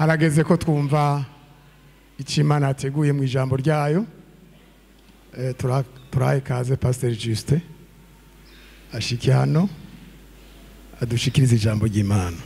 Harageze ko twumva icyo Imana yateguye mu ijambo ryayo. Turaha ikaze Pasteur Justin ashike hano adushikirize ijambo ry'Imana.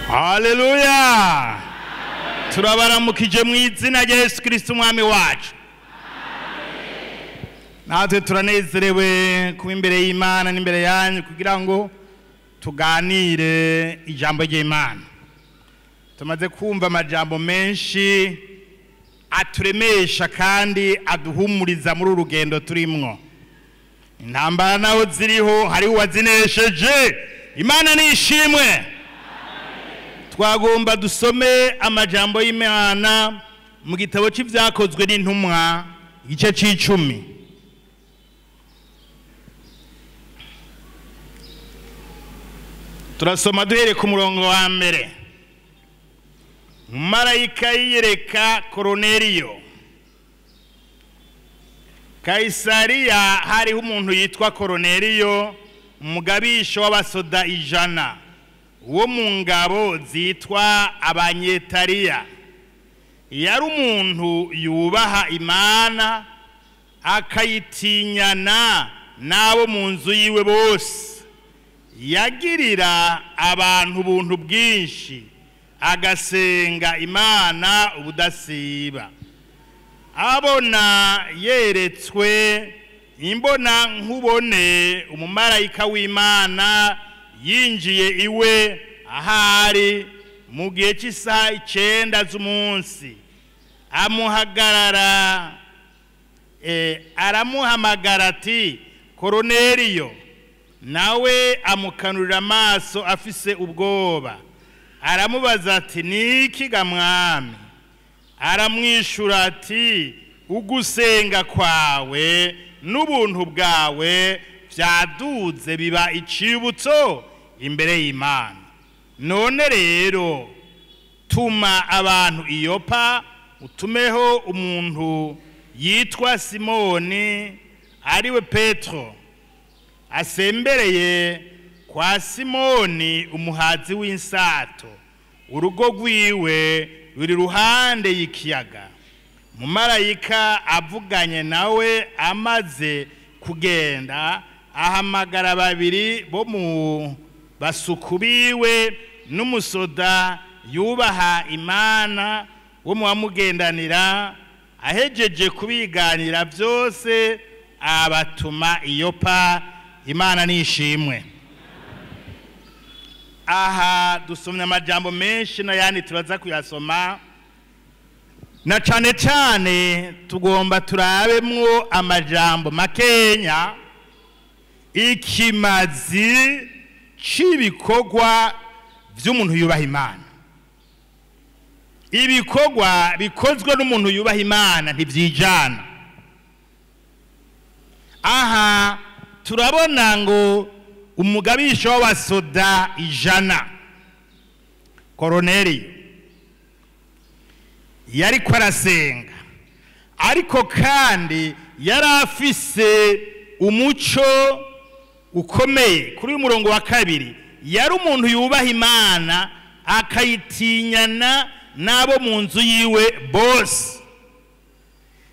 Haleluya! Turabaramukije mu izina rya Yesu Kristo umwami wacu. Natwe turanezerewe kuba imbere y'Imana n'imbere yanyu kugira ngo tuganire ijambo ry'Imana. Tumaze kumva amajambo menshi aturemesha kandi aduhumuriza muri urugendo turimwo. Intambara naho ziriho hari uwazinesheje. Imana ni ishimwe. Twagomba dusome amajambo y'Imana mu gitabo c'ivyakozwe n'intumwa igice c'icumi. Turasoma duhere ku murongo wa mbere. Marayika yiyereka Koroneliyo. Kaisariya hariho umuntu yitwa Koroneliyo, umugabisha w'abasoda 100. Wo mu ngabo zitwa Abanyetariya. Yari umuntu yubaha Imana akayitinyana n'abo mu nzu yiwe bose. Yagirira abantu ubuntu bwinshi, agasenga Imana ubudasiba. Abona yeretswe imbona nkubone umumarayika w'Imana yinjiye iwe ahari mu gihe cy'isaha 9 z'umunsi, amuhagarara aramuhamagara ati Koroneliyo. Nawe amukanurira amaso afise ubwoba, aramubaza ati niki ga mwami? Aramwishura ati ugusenga kwawe n'ubuntu bwawe vyaduze biba icibutso imbere y'Imana. None rero tuma abantu Iyopa, utumeho umuntu yitwa Simoni ariwe Petro, asembereye kwa Simoni umuhazi w'insato, urugo rwiwe ruri ruhande y'ikiyaga. Mumarayika avuganye nawe amaze kugenda, ahamagara babiri bo mu basuku biwe n'umusoda yubaha Imana wo mu bamugendanira. Ahejeje kubiganira byose abatuma Iyopa. Imana ni ishimwe. Aha dusomye amajambo menshi n'ayandi turaza kuyasoma, na cane cane tugomba turabemwo amajambo makenya ikimazi c'ibikorwa vy'umuntu yubaha Imana. Ibikorwa bikozwe n'umuntu yubaha Imana ntivyijana. Aha turabona ngo umugabisha w'abasoda 100 Koroneliyo yariko arasenga, ariko kandi yari afise umuco ukomeye. Kuri uyu murongo wa kabiri, yari umuntu yubaha Imana akayitinyana n'abo mu nzu yiwe bose.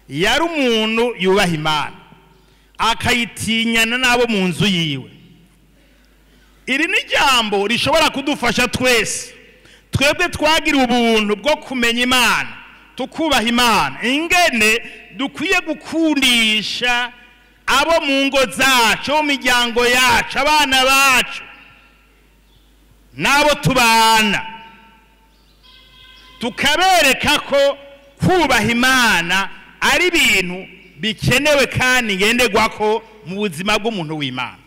Yari umuntu yubaha Imana akayitinyana n'abo mu nzu yiwe. Iri ni jambo rishobora kudufasha twese, twebwe twagira ubuntu bwo kumenya Imana, tukubaha Imana, ingene dukwiye gukundisha abo mu ngo zacu, mu miryango yacu, abana bacu n'abo tubana, tukabereka ko kubaha Imana ari ibintu bikenewe kandi ngenderwako mu buzima bw'umuntu w'Imana.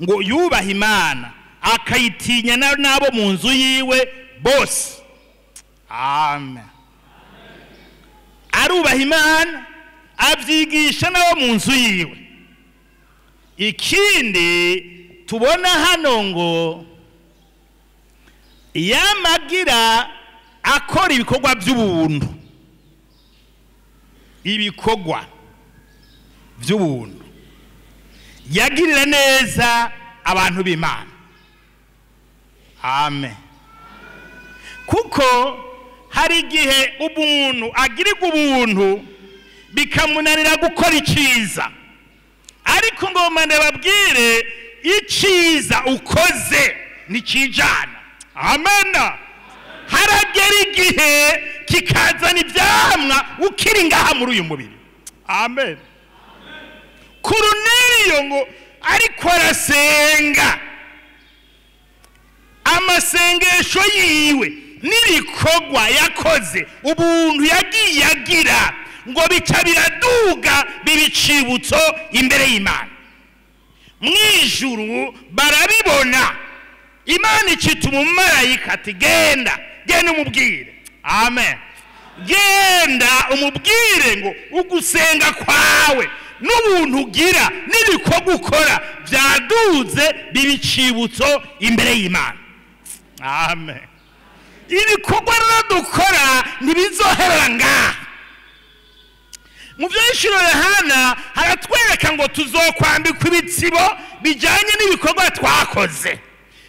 Ngo yubaha Imana akayitinya n'abo mu nzu yiwe bose. Amen. Arubaha Imana abyigisha n'abo mu nzu yiwe. Ikindi tubona hano ngo yamagira akora ibikorwa by'ubuntu, ibikorwa by'ubuntu, yagirira neza abantu b'Imana. Amen. Kuko hari igihe umuntu agirirwa ubuntu bikamunanira gukora iciza, ariko ngo babwire iciza ukoze nticijana. Amen. Haragera igihe kikazana ibyamwa ukiri ngaha muri uyu mubiri. Amen. Koruneliyo ngo ariko arasenga, amasengesho yiwe n'ibikorwa yakoze, ubuntu yagiye agira, ngo bica biraduga bibicibutso imbere y'Imana. Mwijuru barabibona, Imana icituma umumarayika ati genda, genda umubwire. Amen. Genda umubwire ngo ugusenga kwawe n'ubuntu ugira n'ibikorwa ukora byaduze bibicibutso imbere y'Imana. Amen. Ibikorwa rero dukora ntibizoherera ngaha. Mu byinshiro Yohana haratwereka ngo tuzokwambikwa ibitsibo bijyanye n'ibikorwa twakoze.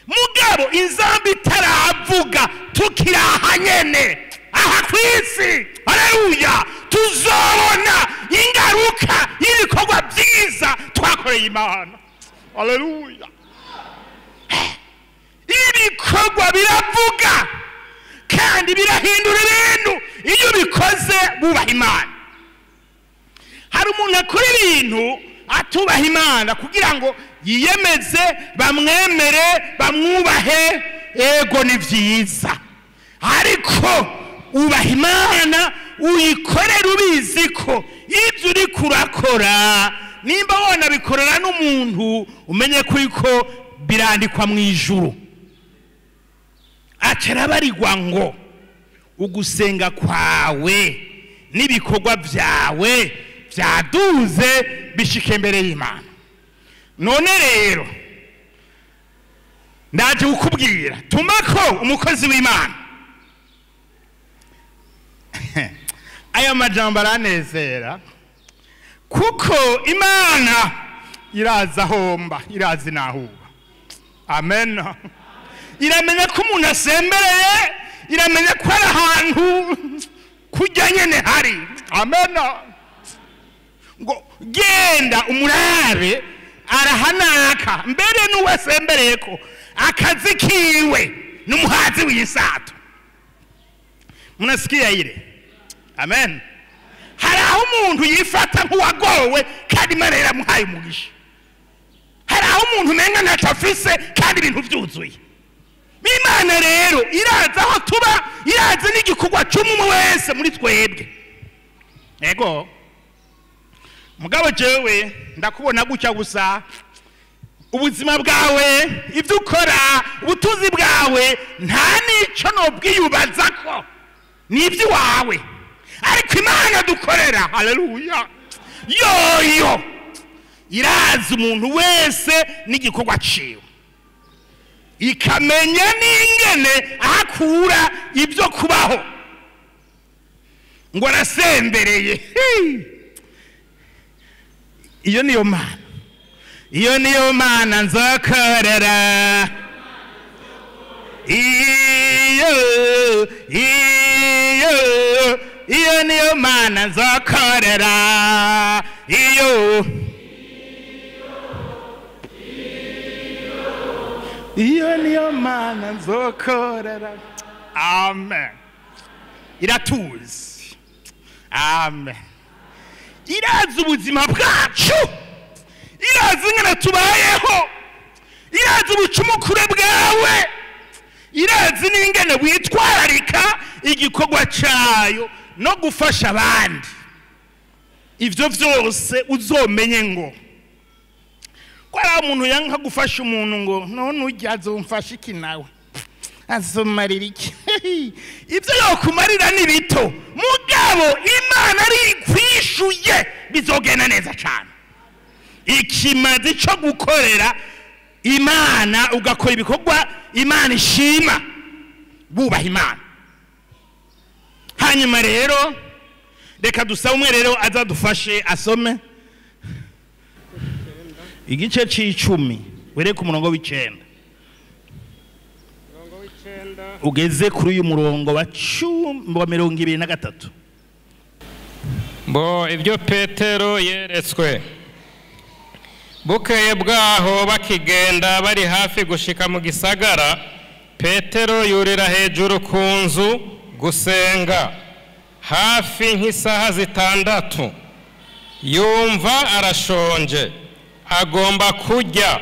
Mugabo inzambi itaravuga tukiri aha nyene, aha ku isi, haleluya, tuzobona ingaruka y'ibikorwa byiza twakoreye Imana. Haleluya. Ibikorwa biravuga kandi birahindura ibintu iyo ubikoze bubaha Imana. Hari umuntu akora ibintu atubaha Imana kugira ngo yiyemeze, bamwemere, bamwubahe. Ego ni vyiza, ariko ubaha Imana uyikorera ubizi ko ibyo uri kurakora, nimba wona bikorera n'umuntu, umenye ko birandikwa mu ijuru. Acarabarirwa ngo ugusenga kwawe n'ibikorwa byawe byaduze bishike mbere y'Imana. None rero ndaje kukubwira, tuma ko umukozi w'Imana. Aya majambo aranezera kuko Imana iraza homba, irazi nahuba. Amen. Iramenya ko umuntu asembereye, iramenya ko ari ahantu kujya nyene hari. Amen. Ngo genda umurabe arahanaka mbere n'uwasembereye ko akazi kiwe n'umuhazi w'isato. Munasikia ile? Amen. Hari aho umuntu yifata nk'uwagowe kandi Imana yaramuhaye umugisha. Hari aho umuntu umenga ntacyo afise kandi ibintu byuzuye. Imana rero iraza aho tuba, iraza n'igikorwa cy'umwe wese muri twebwe. Ego mugabo jewe ndakubona gutya gusa, ubuzima bwawe, ibyo ukora, ubutunzi bwawe, nta nico nobwiyubaza ko nibyo wawe. Ariko Imana dukorera, haleluya, yoyo iraza umuntu wese n'igikorwa ciwe, ikamenya n'ingene ahakura ibyo kubaho. Ngo arasembereye. Iyo niyo Mana, iyo niyo Mana nzokorera. Iyo iyo iyo niyo Mana nzokorera. Iyo iyo niyo Mana nzokorera. Amen. Iratuzi. Amen. Irazi ubuzima bwacu, irazi ingene tubayeho, irazi ubucumukure bwawe, irazi n'ingene witwararika igikorwa cayo no gufasha abandi. Ivyo vyose uzomenye ngo Ko ari umuntu yanka gufasha umuntu ngo none ujya azomfasha iki nawe azomarira iki? Ibyo yokumarira ni bito, mugabo Imana ari kwishuye bizogenda neza cyane. Ikimazi cyo gukorera Imana, ugakora ibikorwa Imana ishima, bubaha Imana. Hanyuma rero reka dusabe umwe rero azadufashe asome igice c'icumi, wereke umurongo w'9 ugeze kuri uyu murongo wa 23. Bo ibyo Petero yeretswe. Bukeye bwaho bakigenda bari hafi gushika mu gisagara, Petero yurira hejuru ku nzu gusenga hafi nk'isaha 6. Yumva arashonje, agomba kurya.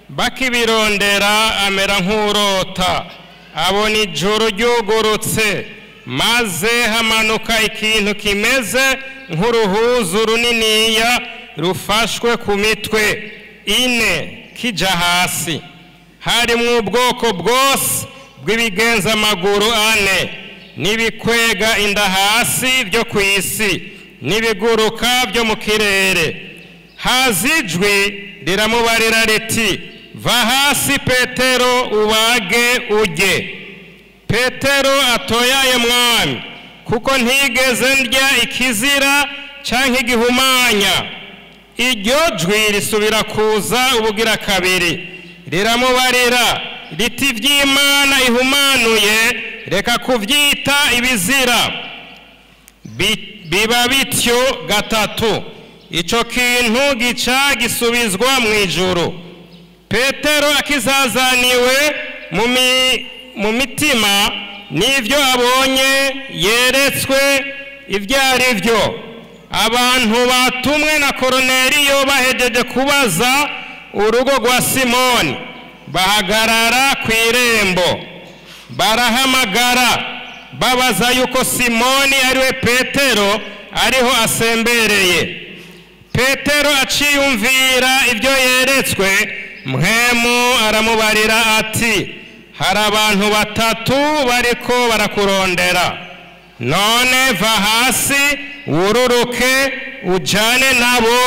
Bakibirondera amera nk'urota, abona ijuru ryugurutse, maze hamanuka ikintu kimeze nk'uruhuzu runiniya rufashwe ku mitwe 4 kija hasi. Harimwo ubwoko bwose bw'ibigenza amaguru 4 n'ibikwega inda hasi byo ku isi n'ibiguruka byo mu kirere. Haza ijwi riramubarira riti: va hasi Petero, ubage urye. Petero atoyaye mwami, kuko ntigeze ndya ikizira canke igihumanya. Iryo jwi risubira kuza ubugira kabiri, riramubarira riti: ivy'Imana ihumanuye reka kuvyita ibizira. Biba bityo 3. Ico kintu gica gisubizwa mu ijuru. Petero akizazaniwe mu mitima n'ivyo abonye yeretswe ibyo ari byo. Abantu batumwe na Koroneliyo bahejeje kubaza urugo rwa Simoni, bahagarara ku irembo, barahamagara babaza yuko Simoni ariwe Petero ariho asembereye. Petero aciyumvira ibyo yeretswe, Mpwemu aramubarira ati: hari abantu 3 bariko barakurondera. None va hasi wururuke ujane nabo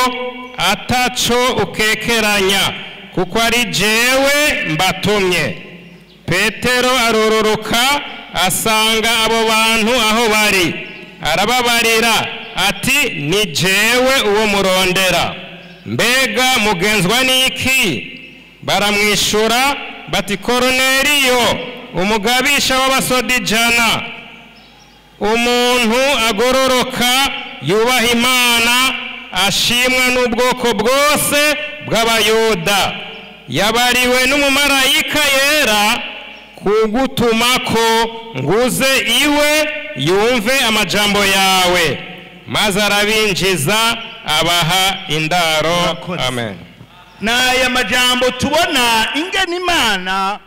ataco ukekeranya, kuko ari jewe mbatumye. Petero arururuka asanga abo bantu aho bari, arababarira ati: ni jewe uwo murondera. Mbega mugenzwa n'iki? Baramwishura bati: Koroneliyo umugabisha w'abasoda 100, umuntu agororoka yubaha Imana, ashimwa n'ubwoko bwose bw'Abayuda, yabariwe n'umumarayika yera kugutuma ko nguze iwe yumve amajambo yawe. Maze arabinjiza abaha indaro. Amen. N'aya majambo tubona ingene Imana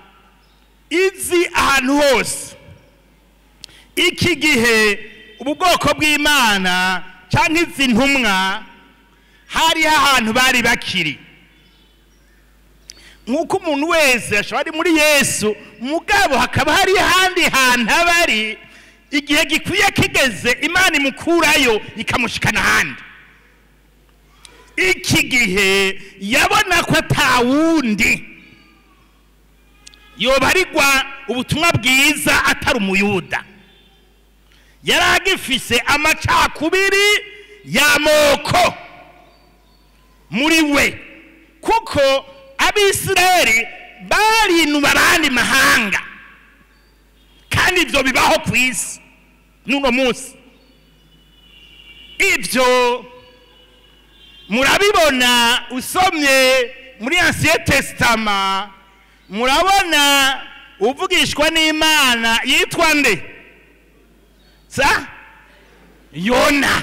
izi ahantu hose. Iki gihe ubu bwoko bw'Imana canke izi ntumwa hari ahantu bari bakiri. Nk'uko umuntu wese ashobora ari muri Yesu, mugabo hakaba hari ahandi hantu abari, igihe gikwiye kigeze Imana imukurayo ikamushikana ahandi. Iki gihe yabona ko atawundi yobarigwa ubutumwa bwiza atari umuyuda. Yari agifise amacakubiri y'amoko muri we, kuko Abisirayeli barinuba abandi mahanga, kandi ivyo bibaho ku isi n'uno munsi. Ivyo murabibona usomye muri Ancien Testament, murabona uvugishwa n'Imana yitwa nde? Sa Yona.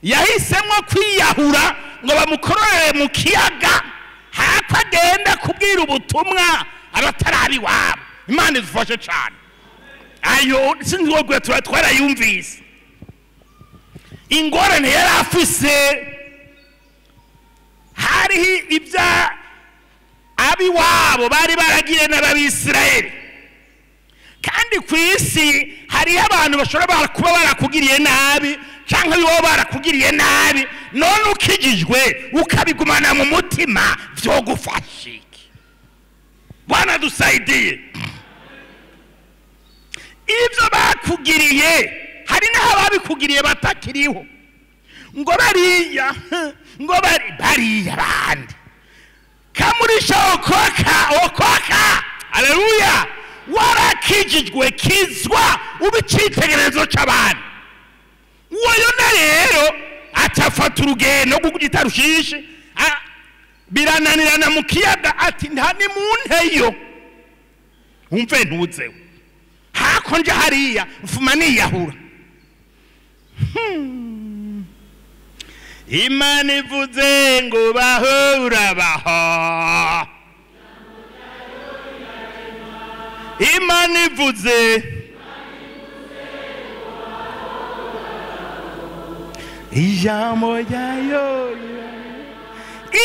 Yahisemo kwiyahura ngo bamukorere mu kiyaga, hako agenda kubwira ubutumwa abatarabi wabo. Imana idufashe cyane. Ayo sinzi tuba twarayumvise. Ingorane yari afise Hariho ibya abiwabo bari baragiye n'Abisirayeli. Kandi ku isi hariho abantu bashobora kuba barakugiriye nabi cyangwa iwabo barakugiriye nabi, none ukijijwe ukabigumana mu mutima vyogufasha iki? Bwana dusaidie. Ibyo bakugiriye hari n'aho babikugiriye batakiriho, ngo bariya, ngo bari bariya bandi kamurisha okoka okoka. Haleluya! Warakijijwe, kizwa ube icyitegererezo cy'abantu. Uwo Yona rero acafata urugendo rwo kujya i Tarushishi, birananirana mu kiyaga, ati nta ni munteyo umve ntuzeho hako nje hariya mfuma niyahura. Imana ivuze ngo baho urabaho. Imana ivuze ijambo ryayo.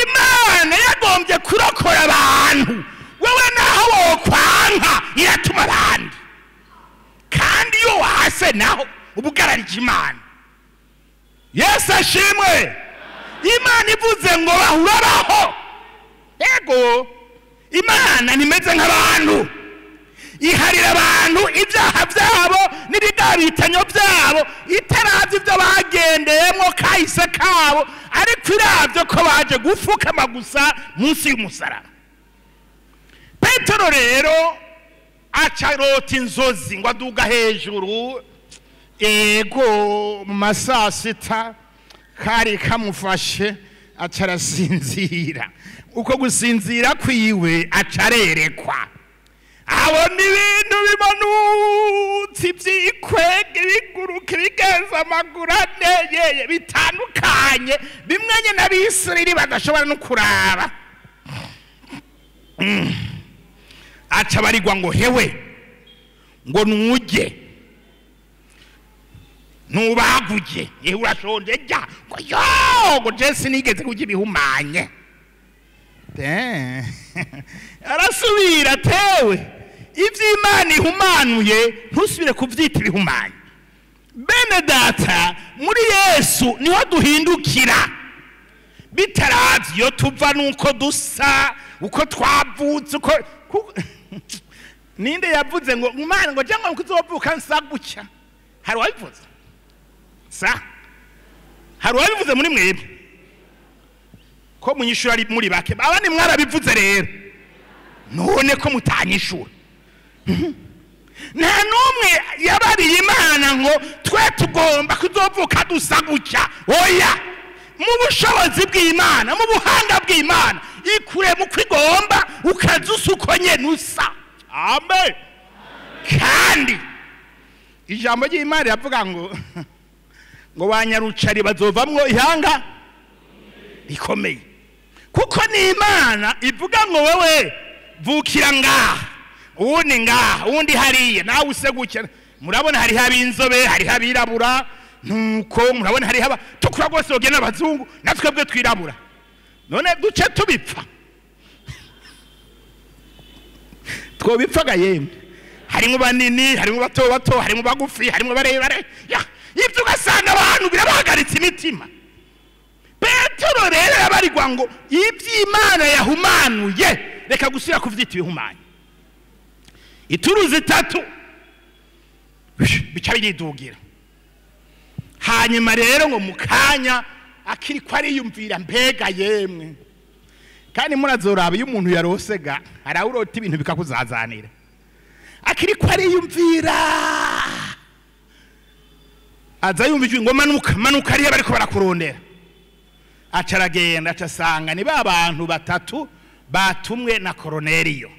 Imana yagombye kurokora abantu, wewe naho wokwanka iratuma abandi. Kandi iyo wase naho ubugararije Imana. Yesu ashimwe. Imana ivuze ngo bahurabaho. Ego, Imana ntimeze nk'abantu, iharira abantu ibyaha byabo n'ibigabitanyo byabo, itaravye ibyo bagendeyemo kahise kabo, ariko iravyo ko baje gufukama gusa munsi y'umusaraba. Petero rero acarota inzozi ngo aduga hejuru, ego mu masaa sita kari kamufashe, acarasinzira. Uko gusinzira kwiwe acarerekwa, abona ibintu bimanutse ibyikwege biguruka bigenza amaguru ane, yeye bitandukanye, bimwe nyine n'Abisirayeli badashobora no kuraba. Aca barigwa ngo hewe ngo nuje nubaguje, yewe urashonje jya, ngo yo ngo je sinigeze kurya ibihumanye. Arasubira tewe, ivy'Imana ihumanuye ntusubire kuvyita ibihumanye. Bene data, muri Yesu niho duhindukira, bitaravye iyo tuva nuko dusa, uko twavutse, uko ninde yavuze ngo Imana ngo cyangwa kuzovuka nsa gutya? Hari uwabivuze? Sa hari uwabivuze muri mwebwe? Ko munyishura ari muri bake, abandi mwarabivuze rero, none ko mutanyishura? Nta n'umwe yabariye Imana ngo twe tugomba kuzovuka dusa gutya. Oya, mu bushobozi bw'Imana, mu buhanga bw'Imana, ikure mu kwigomba ukaza usa uko nyene usa. Amen. Kandi ijambo ry'Imana riravuga ngo ngo banyarucari bazovamwo ihanga rikomeye. Kuko ni Imana ivuga ngo wewe vukira ngaha, uwundi ngaha, uwundi hariya, nawe use gutya. Murabona hariho ab'inzobe, hariho abirabura, nuko murabona hariho abatukura rwose bagenda n'abazungu, natwe bwe twirabura. None duce tubipfa, twobipfaga yemwe. Harimo banini, harimo bato bato, harimo bagufi, harimo barebare. Ibyo ugasanga abantu birabahagaritse imitima. Petero rero yabarigwa ngo iby'Imana yahumanuye reka gusubira kuvyita ibihumanye. Ituru zitatu bica biridugira. Hanyuma rero ngo mu kanya akiri ko ariyumvira mbega yemwe. Kandi murazoraba iyo umuntu yarosega arawurota ibintu bikakuzazanira. Akiri ko ariyumvira aza yumva ijwi ngo manuka manuka, ariyo bariko barakurondera. Aca aragenda aca asanga ni ba bantu batatu batumwe na Koroneliyo,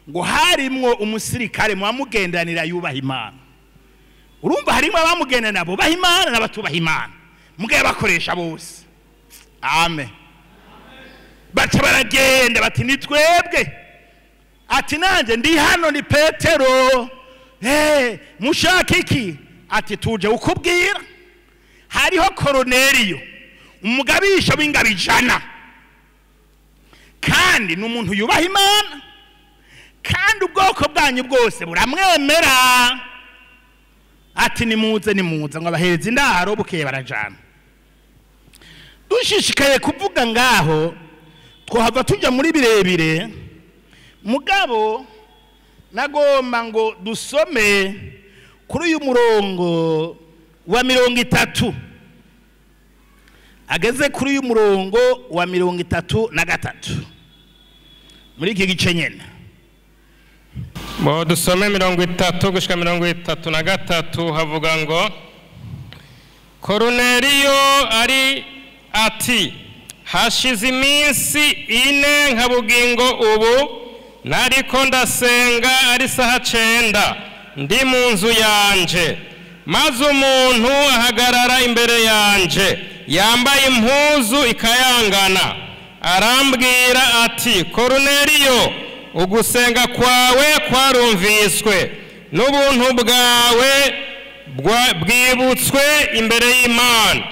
ngo harimwo umusirikare muwamugendanira yubaha Imana. Urumva harimo abamugendana bubaha Imana n'abatubaha Imana, mugaye bakoresha bose. Amen. Baca baragenda bati ni twebwe. Ati nanje ndi hano ni Petero. Mushaka iki? Ati tuje ukubwira hariho Koroneliyo umugabisha w'ingabo 100 Kandi ni umuntu yubaha Imana, kandi ubwoko bwanyu bwose buramwemera. Ati nimuze nimuze, ngo abahereza indaro, bukeye barajana. Dushishikaye kuvuga ngaho twohava tujya muri birebire, mugabo nagomba ngo dusome kuri uyu murongo wa 30, ageze kuri uyu murongo wa 33 muri iki gice nyene. Bo dusome 30 gushika 33, havuga ngo Koruneliyo ari ati hashize iminsi 4 nka bugingo ubu nariko ndasenga ari saha 9 ndi mu nzu yanje, maze umuntu ahagarara imbere yanje yambaye impuzu ikayangana, arambwira ati Koruneliyo, ugusenga kwawe kwarumviswe n'ubuntu bwawe bwibutswe imbere y'Imana.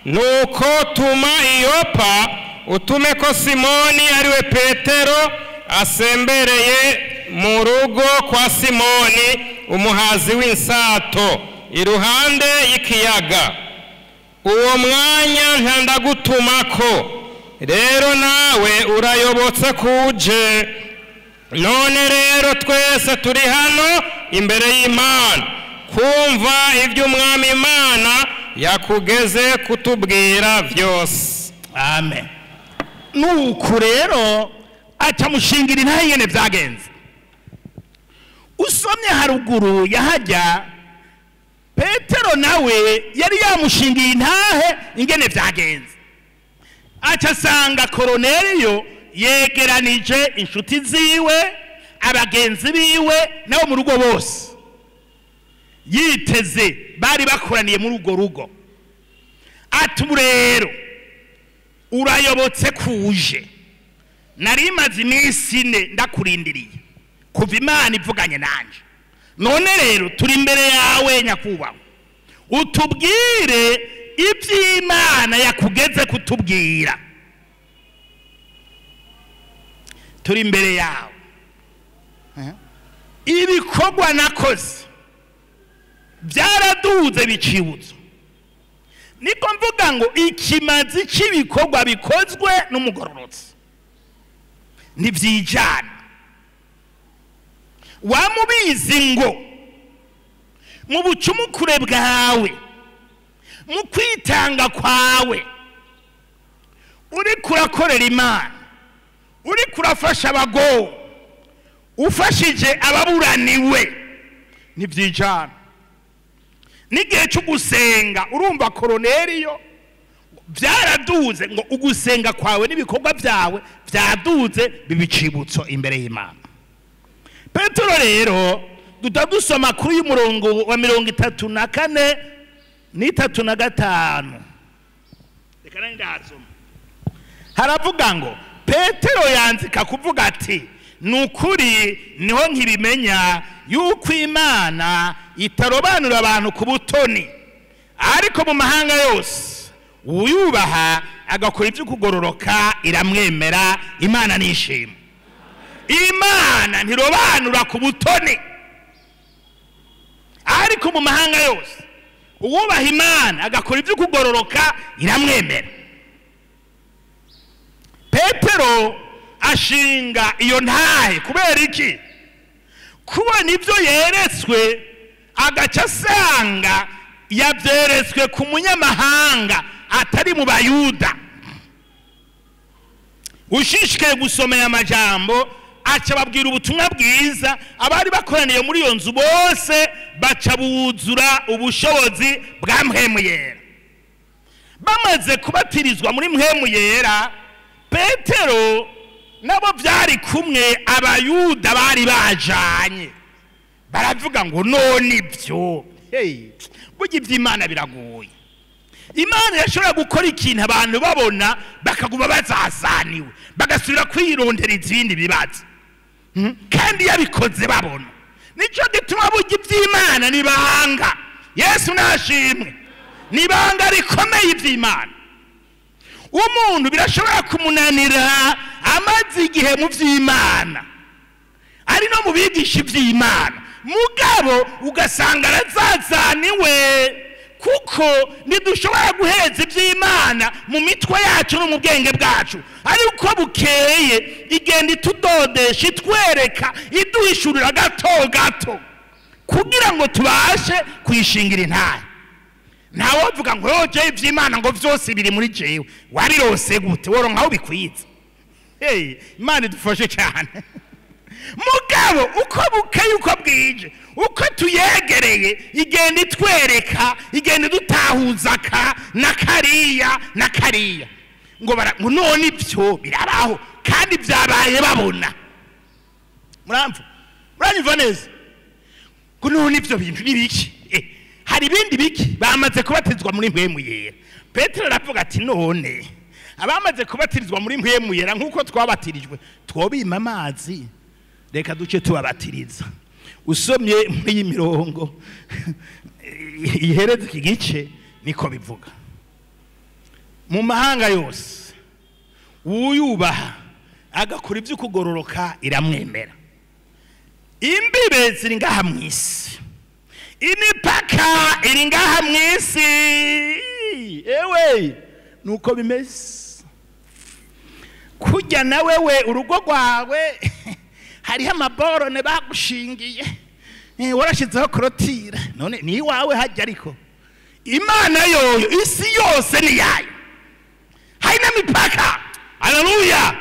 Nuko tuma Iyopa utume ko Simoni ariwe Petero asembereye mu rugo kwa Simoni umuhazi w'insato iruhande y'ikiyaga. Uwo mwanya ntandagutumako, rero nawe urayobotse kuje. None rero twese turi hano imbere y'Imana kumva ibyo Umwami Imana yakugeze kutubwira byose. Amen. Nuko rero aca mushingira intahe ingene vyagenze. Usomye haruguru yahajya, Petero nawe yari yamushingiye intahe ingene vyagenze. Aca asanga Koruneliyo yegeranije inshuti ziwe, abagenzi biwe nabo mu rugo bose, yiteze bari bakoraniye muri urwo rugo. Ati rero urayobotse kuje, nari maze iminsi 4 ndakurindiriye kuva Imana ivuganye nanje, none rero turi imbere yawe nyakubahwa, utubwire iby'Imana yakugeze kutubwira. Turi imbere yawe, ibikorwa nakoze byaraduze bicibutso. Niko mvuga ngo ikimazi cy'ibikorwa bikozwe n'umugororotsi ntibyijana. Wamubizi ngo mu bucumukure bwawe, mu kwitanga kwawe, uri kurakorera Imana, uri kurafasha abagowe, ufashije ababuraniwe, ntibyijana. N'igihe cyo gusenga urumva Koruneliyo byaraduze ngo ugusenga kwawe n'ibikorwa byawe byaduze bibicibutso imbere y'Imana. Petero rero dutadusoma kuri uyu murongo wa 34 n'35, reka nari ndasoma. Haravuga ngo Petero yanzika kuvuga ati nukuri niho nkibimenya yuko Imana itarobanura abantu ku butoni, ariko mu mahanga yose uyubaha agakora ibyo kugororoka iramwemera. Imana nishima. Imana ntirobanura ku butoni, ariko mu mahanga yose uwubaha Imana agakora ibyo kugororoka iramwemera. Petero ashinga iyo ntahe kubera iki? Kubona ibyo yeretswe agaca asanga yabyeretswe ku munyamahanga atari mu Bayuda. Ushishikaye gusomera amajambo aca babwira ubutumwa bwiza abari bakoraniye muri iyo nzu bose, baca buzura ubushobozi bwa Mpwemu Yera. Bamaze kubatirizwa muri Mpwemu Yera, Petero nabo byari kumwe Abayuda bari bajanye baravuga ngo none ibyo, hey, burya iby'Imana biragoye. Imana yashobora gukora ikintu abantu babona bakaguma bazazaniwe, bagasubira kwirondera izindi bibazo, kandi yabikoze babona. Nicyo gituma burya iby'Imana nibanga. Yesu nashimwe, nibanga rikomeye iby'Imana. Umuntu birashobora kumunanira amaze igihe mu by'Imana, ari no mu bigisha iby'Imana, mugabo ugasanga arazazaniwe, kuko ntidushobora guheza iby'Imana mu mitwe yacu no mu bwenge bwacu. Ariko bukeye igenda itudodesha, itwereka, iduhishurira gato gato kugira ngo tubashe kuyishingira intare. Ntawovuga ngo yo jewe iby'Imana ngo byose biri muri jewe. Warirose gute? Woronka aho bikwiza? Hey, Imana idufashe cyane. Mugabo uko bukeye uko bwije, uko tuyegereye, igenda itwereka, igenda idutahuza ka na kariya na kariya, ngo none ibyo birabaho kandi byabaye babona. Muranyumva neza? Ngo none ibyo bintu ni biki? Hari ibindi biki? Bamaze kubatizwa muri mpwemu yera. Petero aravuga ati none abamaze kubatirizwa muri mpwemu yera nk'uko twabatirijwe, twobima amazi, reka duce tubabatiriza. Usomye muri iyi mirongo ihereze iki gice niko bivuga. Mu mahanga yose uyubaha agakora ibyo kugororoka iramwemera. Imbibe ziri ngaha mu isi, imipaka iri ngaha mu isi. Ewe nuko bimeze. Kujya na wewe urugo rwawe hariho amaborone bagushingiye, warashizeho korotire, none ni iwawe hajya. Ariko Imana yoyo isi yose ni yayo, haina mipaka. Haleluya!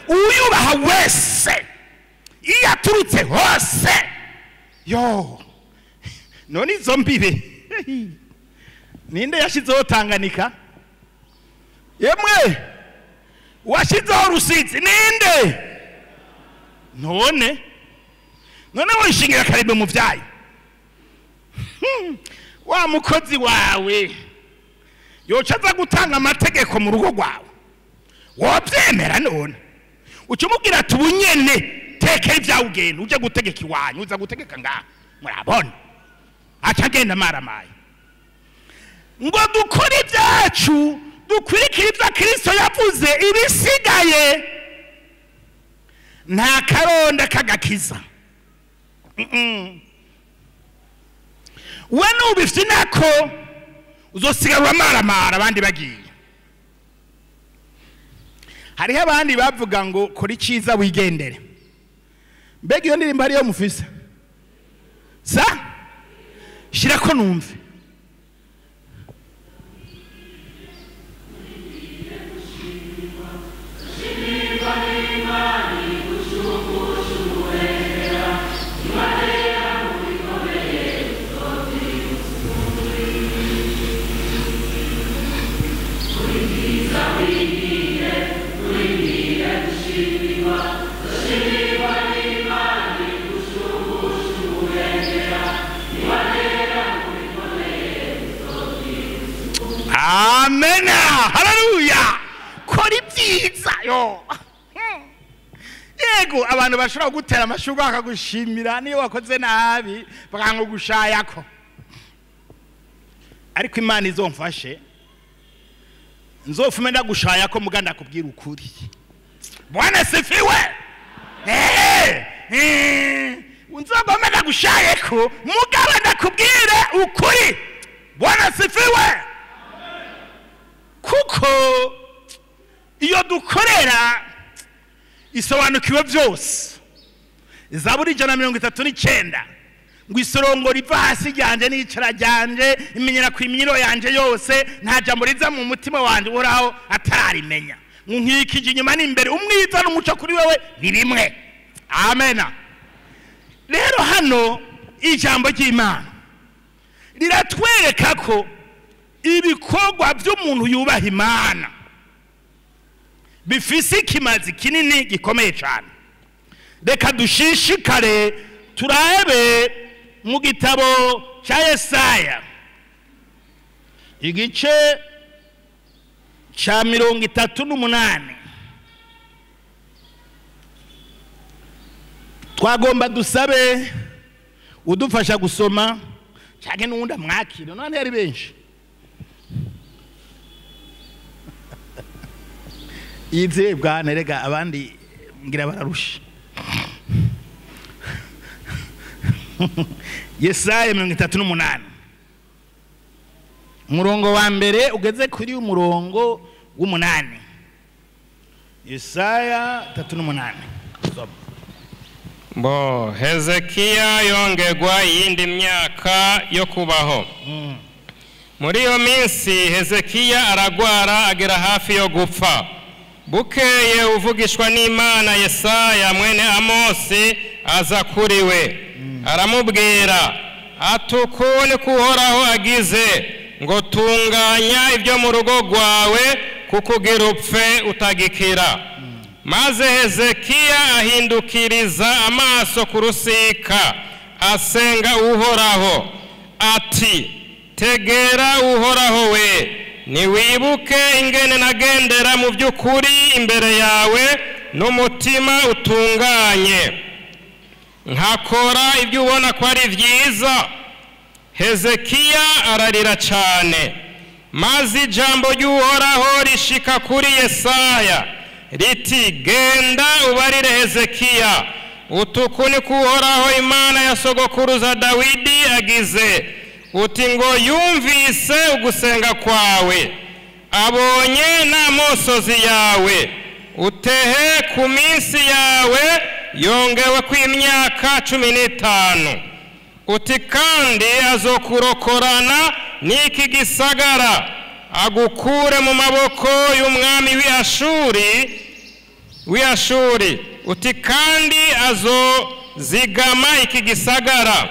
Uyubaha wese iyo aturutse hose yo. None izo mbibe ninde yashizeho Tanganyika? Yemwe washizeho Rusizi ninde? None wishingira karibe mu vyayo. Wa mukozi wawe yoca aza gutanga amategeko mu rugo rwawe, wobyemera? None uca umubwira ati ubunyene tekera ibyawe ugenda uje gutegeka iwanyu, uza gutegeka ngaha. Murabona aca agenda amaramaye. Ngo dukore ibyacu, dukurikire ibyo Kristo yavuze, ibisigaye nta karonda kagakiza. We nubifite nako uzosigara amaramara abandi bagiye. Hariho abandi bavuga ngo kora icyiza wigendere. Mbega iyo ndirimbo ariyo mufise? Sa shirako numve. Amena, haleluya. Kora ibyiza yo. Yego abantu bashobora gutera amashurwe bakagushimira niyo wakoze nabi bakangugushayako. Ariko Imana izomfashe nzofume ndagushayako muganda kubwira ukuri. Bwana sifiwe. Nzogome ndagushayeko mugaba ndakubwira ukuri. Bwana sifiwe. Kuko iyo dukorera isobanukiwe byose. Zaburi 139 ngo isorongo riva hasi ryanje n'icara ryanje imenyera ku imyiro yanje yose, nta jambo riza mu mutima wanje uhoraho atararimenya. Nkikije inyuma n'imbere, umwiza n'umuco kuri wewe ni rimwe. Amena. Rero hano ijambo ry'Imana riratwereka ko ibikorwa by'umuntu yubaha Imana bifise ikimazi kinini gikomeye cyane. Reka dushishikare turabe mu gitabo cya Yesaya igice cya 38. Twagomba dusabe udufasha gusoma cyane n'undi amwakire, none ari benshi. Yizeye bwana, rega abandi ngira bararusha. Yesaya 38 umurongo wa mbere ugeze kuri umurongo w'umunani. Yesaya 38. Soma. Bo Hezekiya yongerwa iyindi myaka yo kubaho. Muri iyo minsi Hezekiya aragwara agera hafi yo gupfa. Bukeye uvugishwa n'Imana Yesaya mwene Amosi aza kuri we, aramubwira ati: "Uku niko Uhoraho agize ngo tunganya ibyo mu rugo rwawe, kuko ugira upfe utagikira." Maze Hezekiya ahindukiriza amaso ku rusika, asenga Uhoraho ati: "Tegera Uhoraho we, niwibuke ingene nagendera mu by'ukuri imbere yawe n'umutima utunganye, nkakora ibyo ubona ko ari byiza." Hezekiya ararira cyane. Maze ijambo ry'Uhoraho rishika kuri Yesaya riti: "Genda ubarire Hezekiya uti: Uku niko Uhoraho Imana ya sogokuruza Dawidi agize, uti ngo yumvise ugusenga kwawe, abonye n'amosozi yawe, utehe ku minsi yawe yongewe ku imyaka 15, uti kandi azokurokorana n'iki gisagara, agukure mu maboko y'umwami w'i Ashuri, uti kandi azozigama iki gisagara."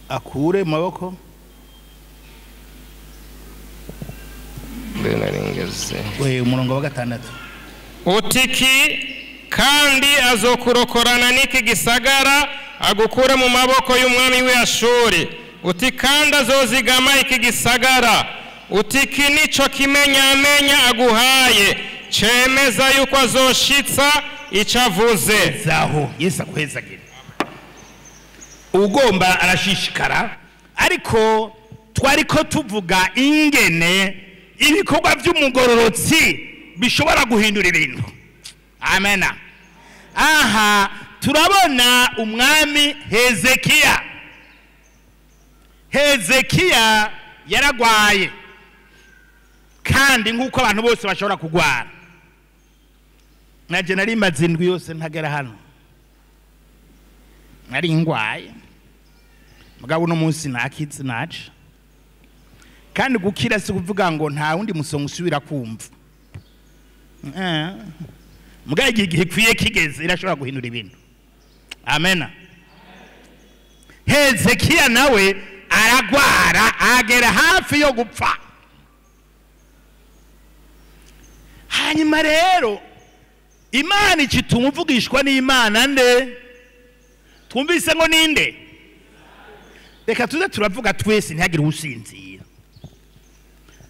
Akure mu maboko. We, umurongo wa gatandatu. Utiki kandi azokurokorana n'iki gisagara, agukure mu maboko y'umwami w'i Ashuri, uti kandi azozigama iki gisagara, utiki nico kimenyamenya aguhaye cemeza yuko azoshitsa ico avuze. Zaho Yesu akwezagire. Ugomba arashishikara, ariko twariko tuvuga ingene ibikorwa by'umugororotsi bishobora guhindura ibintu. Amena. Aha turabona umwami Hezekiya. Hezekiya yaragwaye, kandi nk'uko abantu bose bashobora kugwara. Naje nari maze indwi yose ntagera hano, nari ngwaye, mugabo uno munsi nakize, naje. Kandi gukira si kuvuga ngo nta wundi musonga usubira kumva. Mugabo igihe gikwiye kigeze irashobora guhindura ibintu. Amena. Hezekiya nawe aragwara, agera hafi yo gupfa. Hanyuma rero Imana ikituma uvugishwa n'Imana nde? Twumvise ngo ninde? Reka tuze turavuga twese, ntihagire usinzira.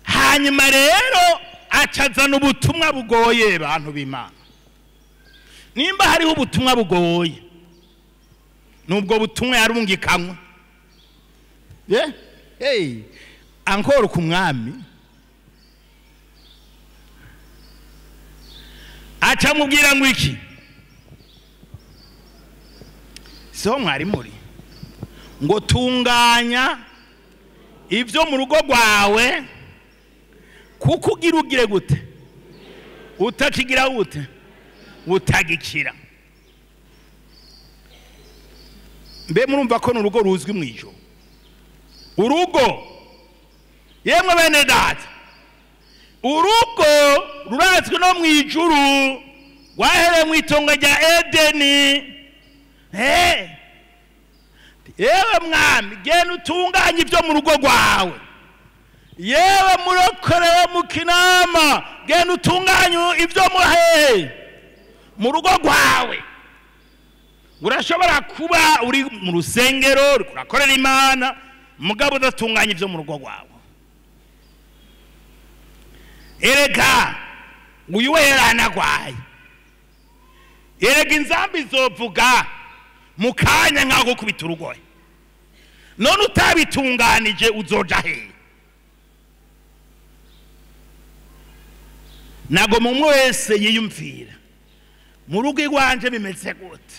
Hanyuma rero acazana ubutumwa bugoye. Bantu b'Imana, nimba hariho ubutumwa bugoye, nubwo butumwa yarungikanywe. Ye hey, ankora ku mwami, acamubwira ngo iki? Siho mwari muri? Ngo tunganya ibyo mu rugo rwawe, kuko ugira ugire gute? Utakigira gute? Utagikira. Mbe murumva ko ni urugo ruzwi mu ijoro? Urugo, yemwe bene data, urugo rurazwi no mu ijuru, rwahereye mu itongo rya Edeni. Yewe mwami, genda utunganye ibyo mu rugo rwawe. Yewe murokore wo mu Kinama, genda utunganye ibyo mu hehe? Mu rugo rwawe. Urashobora kuba uri mu rusengero, uriko urakorera Imana, mugabo udatunganya ibyo mu rugo rwawe. Erega uyu we yaranagwaye. Erega inzambi izovuga mu kanya nk'ako gukubita urugohe. None utabitunganije uzoja hehe? Erega inzambi izovuga mu kanya nk'ako gukubita urugohe. None utabitunganije uzoja hehe? Nagoma umwe wese yiyumvira mu rugo iwanje bimeze gute,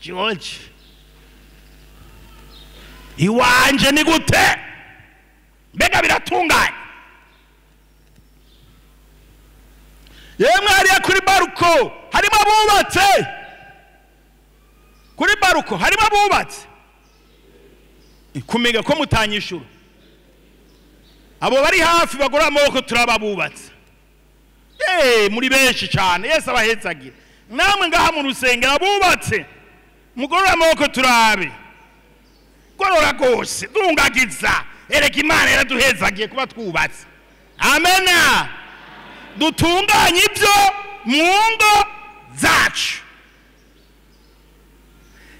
George iwanje ni gute, mbega biratunganye. Yemwe hariya kuri baruko harimo abubatse, kuri baruko harimo abubatse, kumenya ko mutanyishura abo bari hafi bagora amaboko turababubatse. Muri benshi cyane, Yesu abahetsagira. Namwe ngaha mu rusengero abubatse mugorora amaboko turabe, gorora gose dungagiza, ereka Imana yaraduhezagiye kuba twubatse. Amena. Dutunganye ibyo mu ngo zacu.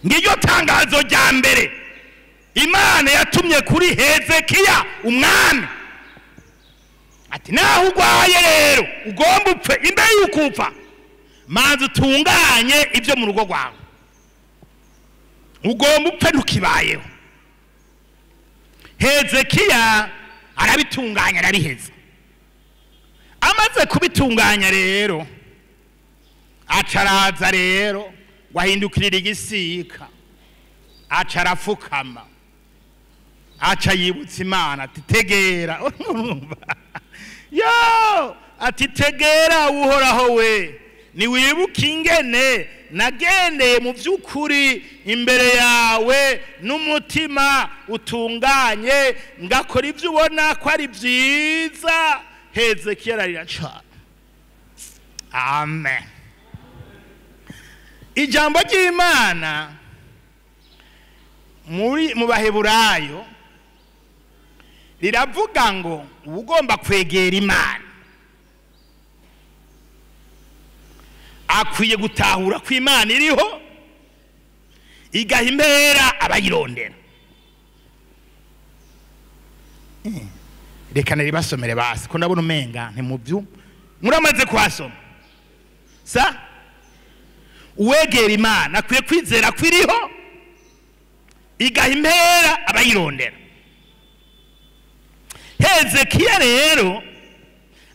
Ngiryo tangazo rya mbere Imana yatumye kuri Hezekiya umwami, ati naho urwaye rero ugomba upfe, imbere y'uko upfa manza utunganye ibyo mu rugo rwawe, ugomba upfe ntukibayeho. Hezekiya arabitunganya, arabiheza. Amaze kubitunganya rero acaraza rero wahindukirira igisika, aca arafukama, aca yibutsa Imana ati tegera yo, ati tegera Uhoraho we, niwibuke ingene nagendeye mu by'ukuri imbere yawe n'umutima utunganye, ngakora ibyo ubona ko ari byiza. Hezekiya ararira cyane. Amen. Ijambo ry'Imana muri mu Baheburayo riravuga ngo ugomba kwegera Imana akwiye gutahura ko Imana iriho, igaha impera abayirondera. Reka naribasomere basi ko ndabona umenga ntimubyu muramaze kuhasoma. Sa uwegera Imana akwiye kwizera ko iriho, igaha impera abayirondera. Hezekiya rero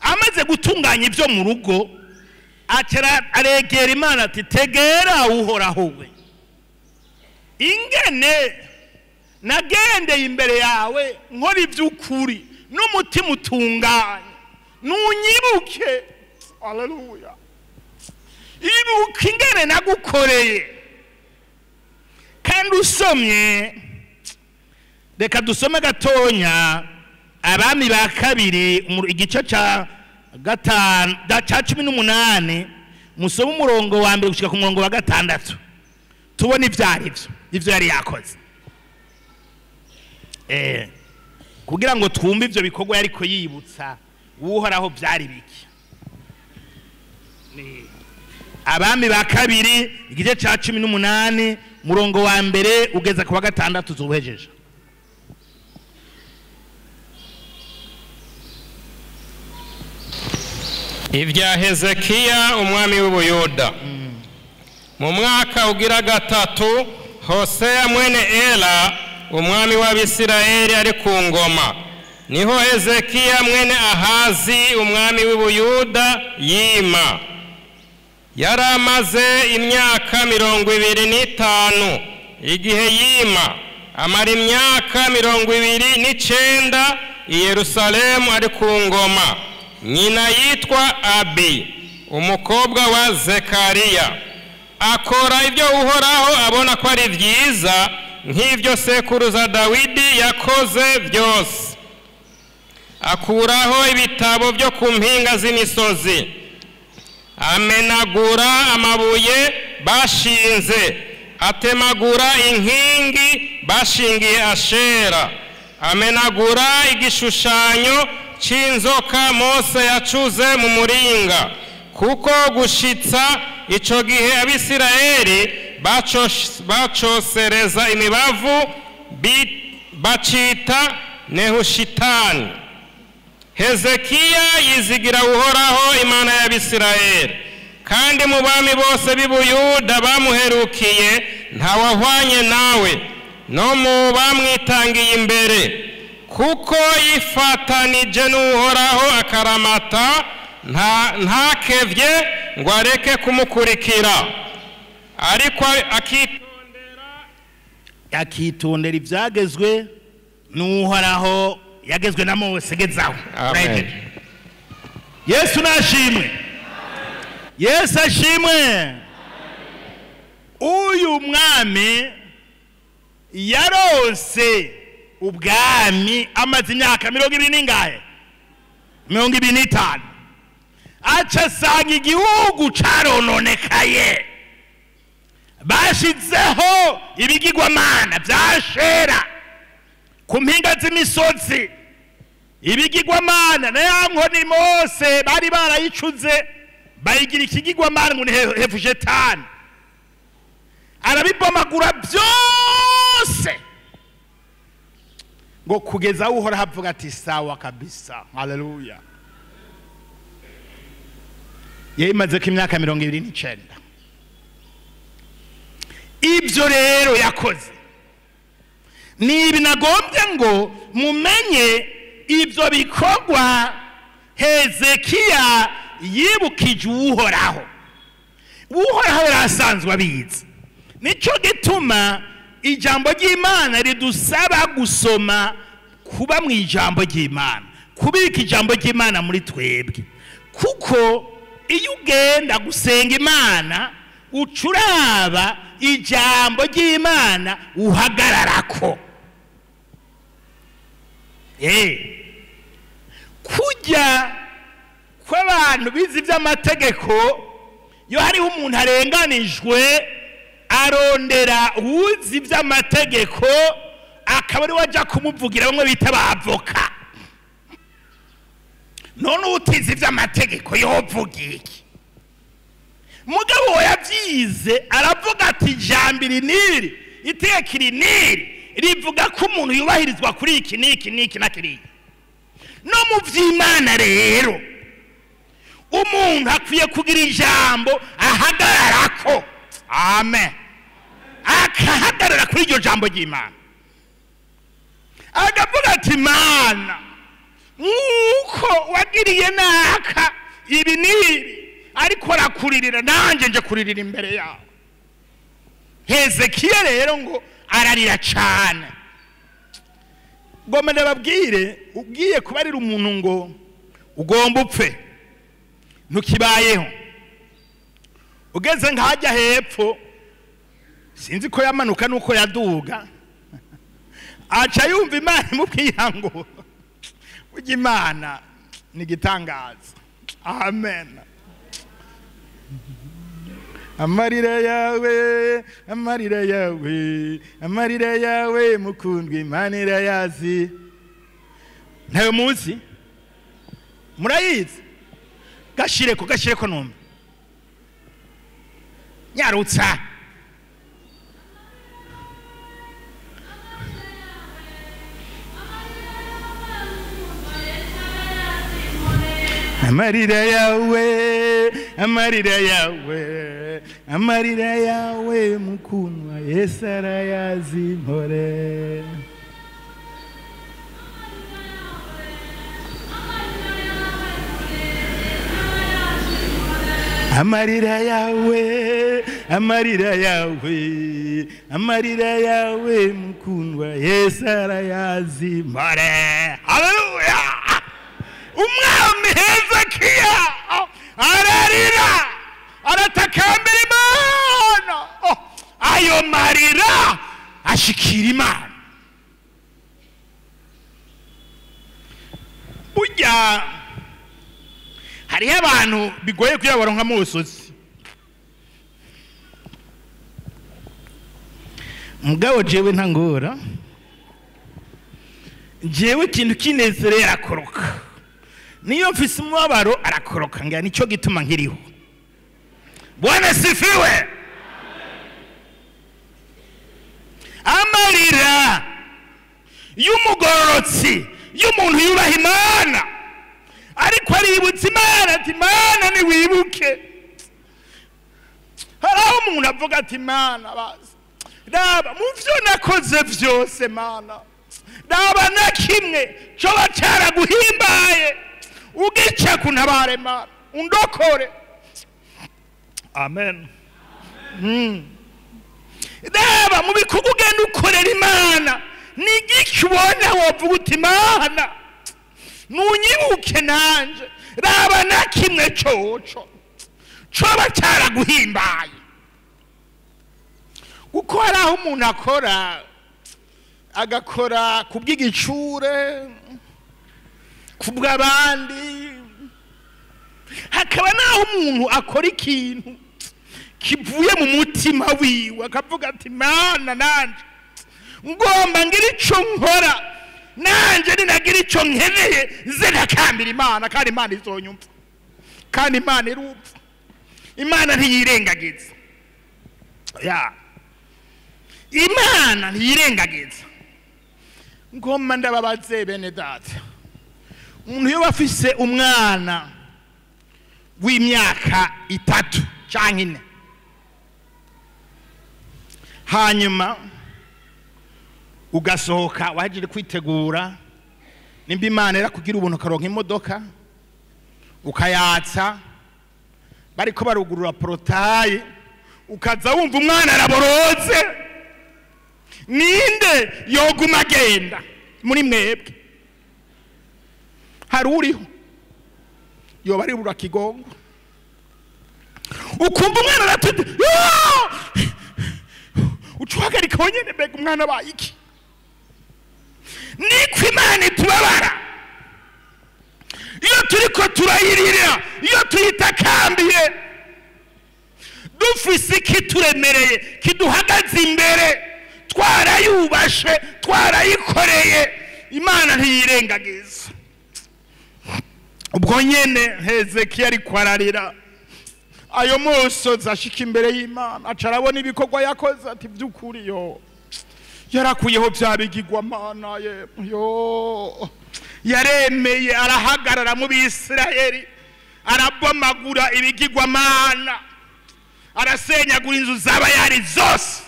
amaze gutunganya ibyo mu rugo, aregera Imana ati tegera Uhoraho we, ingene nagendeye imbere yawe nkora iby'ukuri n'umutima utunganye, nunyibuke. Haleluya. Ibuka ingene nagukoreye. Kandi usomye, reka dusome gatonya Abami ba kabiri igice ca 5 ca 18, musome umurongo wa mbere gushika ku murongo wa 6, tubone ivyari byo ivyo yari yakoze, kugira ngo twumve ivyo bikorwa yariko yibutsa Uhoraho byari biki. Abami ba kabiri igice ca 18 murongo wa mbere ugeza ku wa 6 zubuhejeje. Ibya Hezekiya umwami w'Ubuyuda. Mu mwaka ugira 3 Hosea mwene Ela umwami w'Abisirayeli ari ku ngoma, niho Hezekiya mwene Ahazi umwami w'Ubuyuda yima. Yari amaze imyaka 25 igihe yima, amara imyaka 29 i Yerusalemu ari ku ngoma. Nyina yitwa Abi umukobwa wa Zekariya. Akora ibyo Uhoraho abona ko ari byiza, nk'ibyo sekuruza Dawidi yakoze byose. Akuraho ibitabo byo ku mpinga z'imisozi, amenagura amabuye bashinze, atemagura inkingi bashingiye Ashera, amenagura igishushanyo c'inzoka Mose yacuze mu muringa, kuko gushitsa ico gihe Abisirayeli bacosereza imibavu bacita Nehushitani. Hezekiya yizigira Uhoraho Imana y'Abisirayeli, kandi mu bami bose b'Ibuyuda bamuherukiye ntawahwanye nawe, no mu bamwitangiye imbere, kuko yifatanije n'Uhoraho akaramata, Ntakevye ngo areke kumukurikira, ariko akitondera ibyagezwe n'Uhoraho yagezwe na Mose. Gezaho. Amen. Yesu nashimwe, Yesu ashimwe. Uyu mwami yarose ubwami amaze imyaka 20 n'ingahe? 25. Aca asanga igihugu carononekaye, bashizeho ibigirwamana vya Shera ku mpinga z'imisozi, ibigirwamana na ya nkoni Mose bari barayicuze bayigira ikigirwamana ngo ni Hefujetani. Arabibomagura byose ngo kugeza aho Uhoraho avuga ati sawa kabisa. Haleluya. Yayimaze ko imyaka 29. Ibyo rero yakoze ni ibi nagombye ngo mumenye. Ibyo bikorwa Hezekiya yibukije Uhoraho. Uhoraho yari asanzwe abizi. Nicyo gituma ijambo ry'Imana ridusaba gusoma, kuba mu ijambo ry'Imana, kubika ijambo ry'Imana muri twebwe, kuko iyo ugenda gusenga Imana ucuraba ijambo ry'Imana uhagararako. Kujya kw'abantu bize iby'amategeko, iyo hariho umuntu arenganijwe arondera uzi iby'amategeko akaba ari we ajya kumuvugira, bamwe bita abavoka. None utize iby'amategeko yovuga iki? Mugabo yabyize aravuga ati ijambo iri n'iri, itegeko iri n'iri rivuga ko umuntu yubahirizwa kuri iki n'iki n'iki na kiriya. No mu by'Imana rero umuntu akwiye kugira ijambo ahagararako. Amen. Akahagarara kuri iryo jambo ry'Imana, akavuga ati Mana, nk'uko wagiriye naka ibi n'ibi, ariko arakuririra, nanjye nje kuririra imbere yawe. Hezekiya rero ngo ararira cyane. Ngomba ndababwire, ugiye kubarira umuntu ngo ugomba upfe ntukibayeho, ugeze nk'ahajya hepfo, sinzi ko yamanuka nuko yaduga, aca yumva Imana imubwira ngo burya Imana ni igitangaza. Amen. Amarira yawe, amarira yawe, amarira yawe mukundwa, Imana irayazi. Ntayo muzi? Murayizi? Gashireko, gashireko numve. Nyarutsa. Amarira yawe, amarira yawe, amarira yawe mukundwa, Yesu arayazi mpore. Amarira yawe, amarira yawe, amarira yawe mukundwa, Yesu arayazi mpore. Haleluya. Umwami Hezekiya ararira, aratakambira Imana. Ayo marira ashikira Imana. Burya hariho abantu bigoye kuyabaronka mu busozi. Mugabo jewe ntangora, jewe ikintu kinezereye arakoroka, niyo mfise umubabaro arakoroka, ngira nicyo gituma nkiriho. Bwana sifiwe. Amarira y'umugororotsi, y'umuntu yubaha Imana, ariko aributsa Imana ati Imana niwibuke. Hari aho umuntu avuga ati Imana bazi, raba mu vyo nakoze vyose Mana, raba na kimwe coba caraguhimbaye ugica kuntabare Mana. Undokore. Amen. Raba mu bikorwa ugenda ukorera Imana, ni igiki ubona wovuga uti Imana nunyibuke nanje? Raba na kimwe coco coba cyaraguhimbaye. Kuko hari aho umuntu akora, agakora kubw'igicure, kubw'abandi, hakaba n'aho umuntu akora ikintu kivuye mu mutima wiwe, akavuga ati Mana nanje ngomba ngira ico nkora, nanje ninagira ico nkeneye nze ntakambira Imana, kandi Imana izonyumva, kandi Imana irumva, Imana ntiyirengagiza. Ya Imana ntiyirengagiza. Ngomba ndababaze bene data, umuntu iyo afise umwana w'imyaka 3 canke 4, hanyuma ugasohoka wahejeje kwitegura, nimba Imana irakugira ubuntu ukaronka imodoka ukayatsa, bariko barugurura porotaye, ukaza wumva umwana araboroze, ninde yoguma agenda muri mwebwe? Hari uriho yoba ari burakigongo, ukumva umwana aratute, ucuhagarika wenyene, mbega umwana abaye iki? Niko Imana itubabara iyo turiko turayirira, iyo tuyitakambiye, dufise ikituremereye kiduhagaze imbere, twarayubashe, twarayikoreye. Imana ntiyirengagiza. Ubwo nyene Hezekiya ariko ararira, ayo musozi ashika imbere y'Imana, aca arabona ibikorwa yakoze, ati by'ukuri yo yarakuyeho bya bigirwamana, ye yo yaremeye, arahagarara mu Bisirayeli, arabomagura ibigirwamana, arasenyagura inzu z'abayari zose.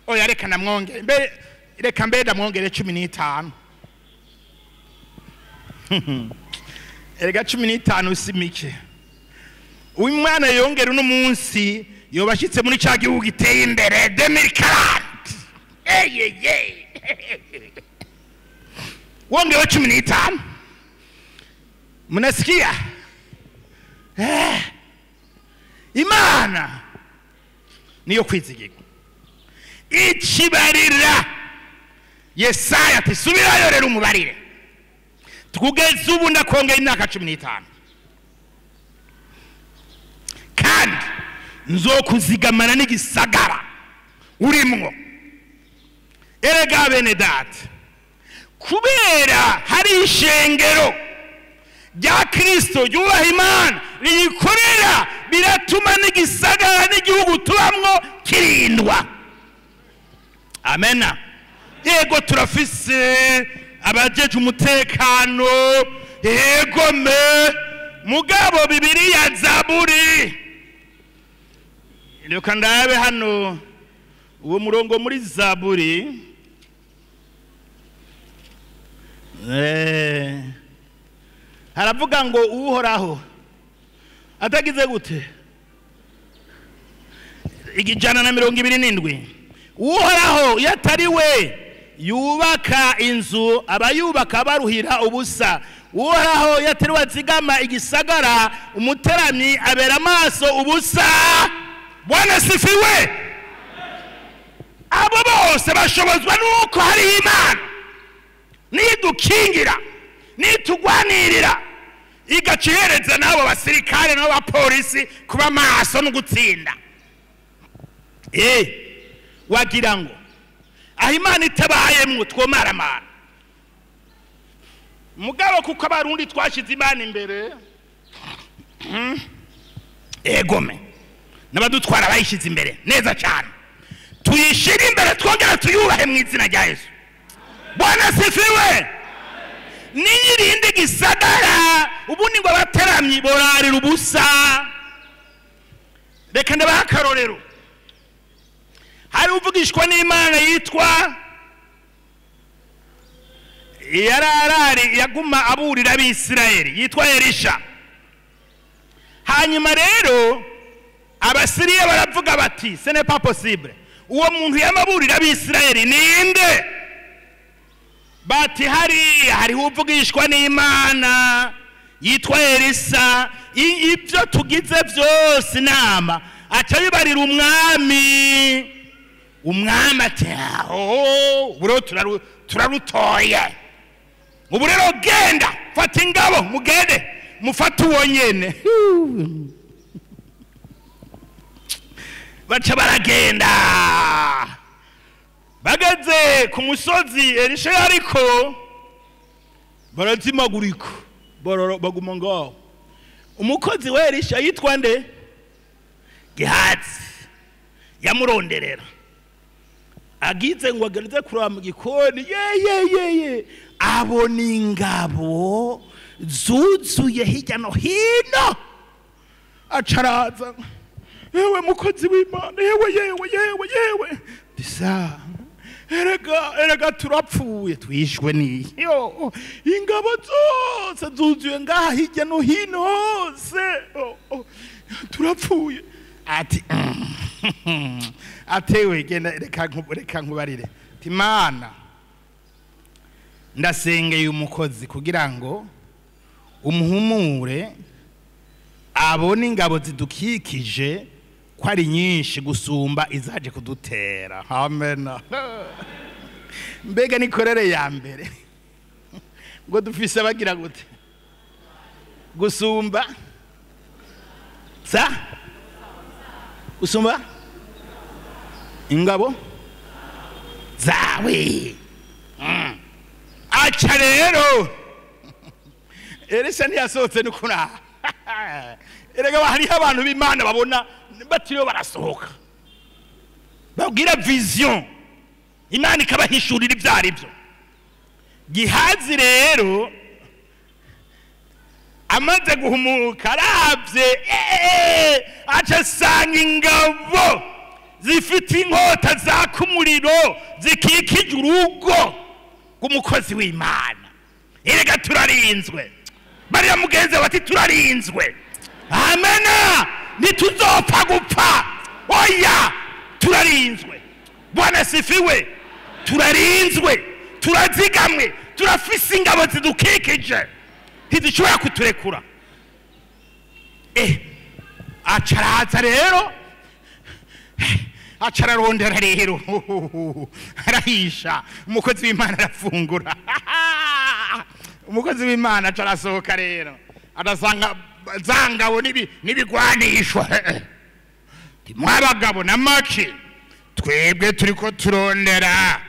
Oya reka namwongere mbe, reka mbe ndamwongere 15. Erega 15 si mike. Uyu mwana yongera uno munsi yobashitse muri ca gihugu giteye imbere 2040. Eyeye, wongewe 15. Mnasikia? Imana niyo kwizigirwa. Ikibarira Yesaya ati subirayo rero umubarire, tugeze ubu ndakongera imyaka 15, kandi nzokuzigamana n'igisagara urimwo. Erega bene data, kubera hari ishengero rya Kristo ryubaha Imana riyikorera, biratuma n'igisagara n'igihugu tubamwo kirindwa. Amena. Yego turafise abajeje umutekano, yego me mugabo Bibiliya Zaburi, reka ndabe hano uwo murongo muri Zaburi, haravuga ngo Uhoraho atagize gute? 127. Uhoraho iyo atari we yubaka inzu, abayubaka baruhira ubusa. Uhoraho iyo atari we azigama igisagara, umuteramyi abera amaso ubusa. Bwana sifiwe. Abo bose bashobozwa nuko hari Imana nidukingira, nitugwanirira, igacihereza n'abo basirikare n'abo bapolisi kuba maso no gutsinda. Wagira ngo aho Imana itabayemwo twomaramara. Mugabo kuko abarundi twashize Imana imbere, egome n'abadutwara bayishize imbere neza cyane, tuyishire imbere twongera tuyubahe mu izina rya Yesu. Bwana sifiwe. Niyirinde gisagara ubundi ngo abateramyi borarira ubusa. Reka ndabaha akarorero. Hari uvugishwa n'Imana yitwa yararari, yaguma aburira abisirayeli, yitwa Elisha. Hanyuma rero Abasiriya baravuga bati ce n'est pas possible, uwo muntu yamaburira Abisirayeli ninde? Bati hariya hariho uvugishwa n'Imana yitwa Elisa, ibyo tugize byose inama aca bibarira umwami. Umwami ati aho ubu rero turarutoye, ubu rero genda fata ingabo mugende mufate uwo nyene. Baca baragenda, bageze ku musozi Elisha yariko barazimagurika, baguma ngaho. Umukozi wa Elisha yitwa nde? Gehazi. Yamuronderera, agize ngo agereze kuraba mu gikoni, ye abona ingabo zuzuye hirya no hino. Acaraza, yewe mukozi w'Imana, yewe yewe yewe yewe, disa erega turapfuye, twishwe niyo ingabo zose zuzuye ngaha hirya no hino hose, turapfuye. Ati atewe genda reka nkubarire, ati Mana ndasengeye umukozi kugira ngo umuhumure abone ingabo zidukikije ko ari nyinshi gusumba izaje kudutera. Amen. Mbega nikorere ya mbere ngo dufise bagira gute gusumba sa gusumba ingabo zawe. Aca rero Elisa ntiyasohotse nukura. Erega hariho abantu b'Imana babona batiriwe barasohoka, babwira vision, Imana ikabahishurira ibyo ari byo. Gihazi rero amaze guhumuka aravye, aca asanga ingabo zifite inkota zaka umuriro zikikije urugo rw'umukozi w'Imana. Erega turarinzwe, bariya mugenzi bati turarinzwe. Amena, ntituzopfa gupfa, oya turarinzwe. Bwana sifiwe. Turarinzwe, turazigamwe, turafise ingabo zidukikije, ntizishobora kuturekura. Acaraza rero, acararondera rero, arahisha. Umukozi w'Imana arafungura. Umukozi w'Imana acarasohoka rero, arasanga zangabo n'ibigwanishwa. Mwabagabo na maki, twebwe turiko turondera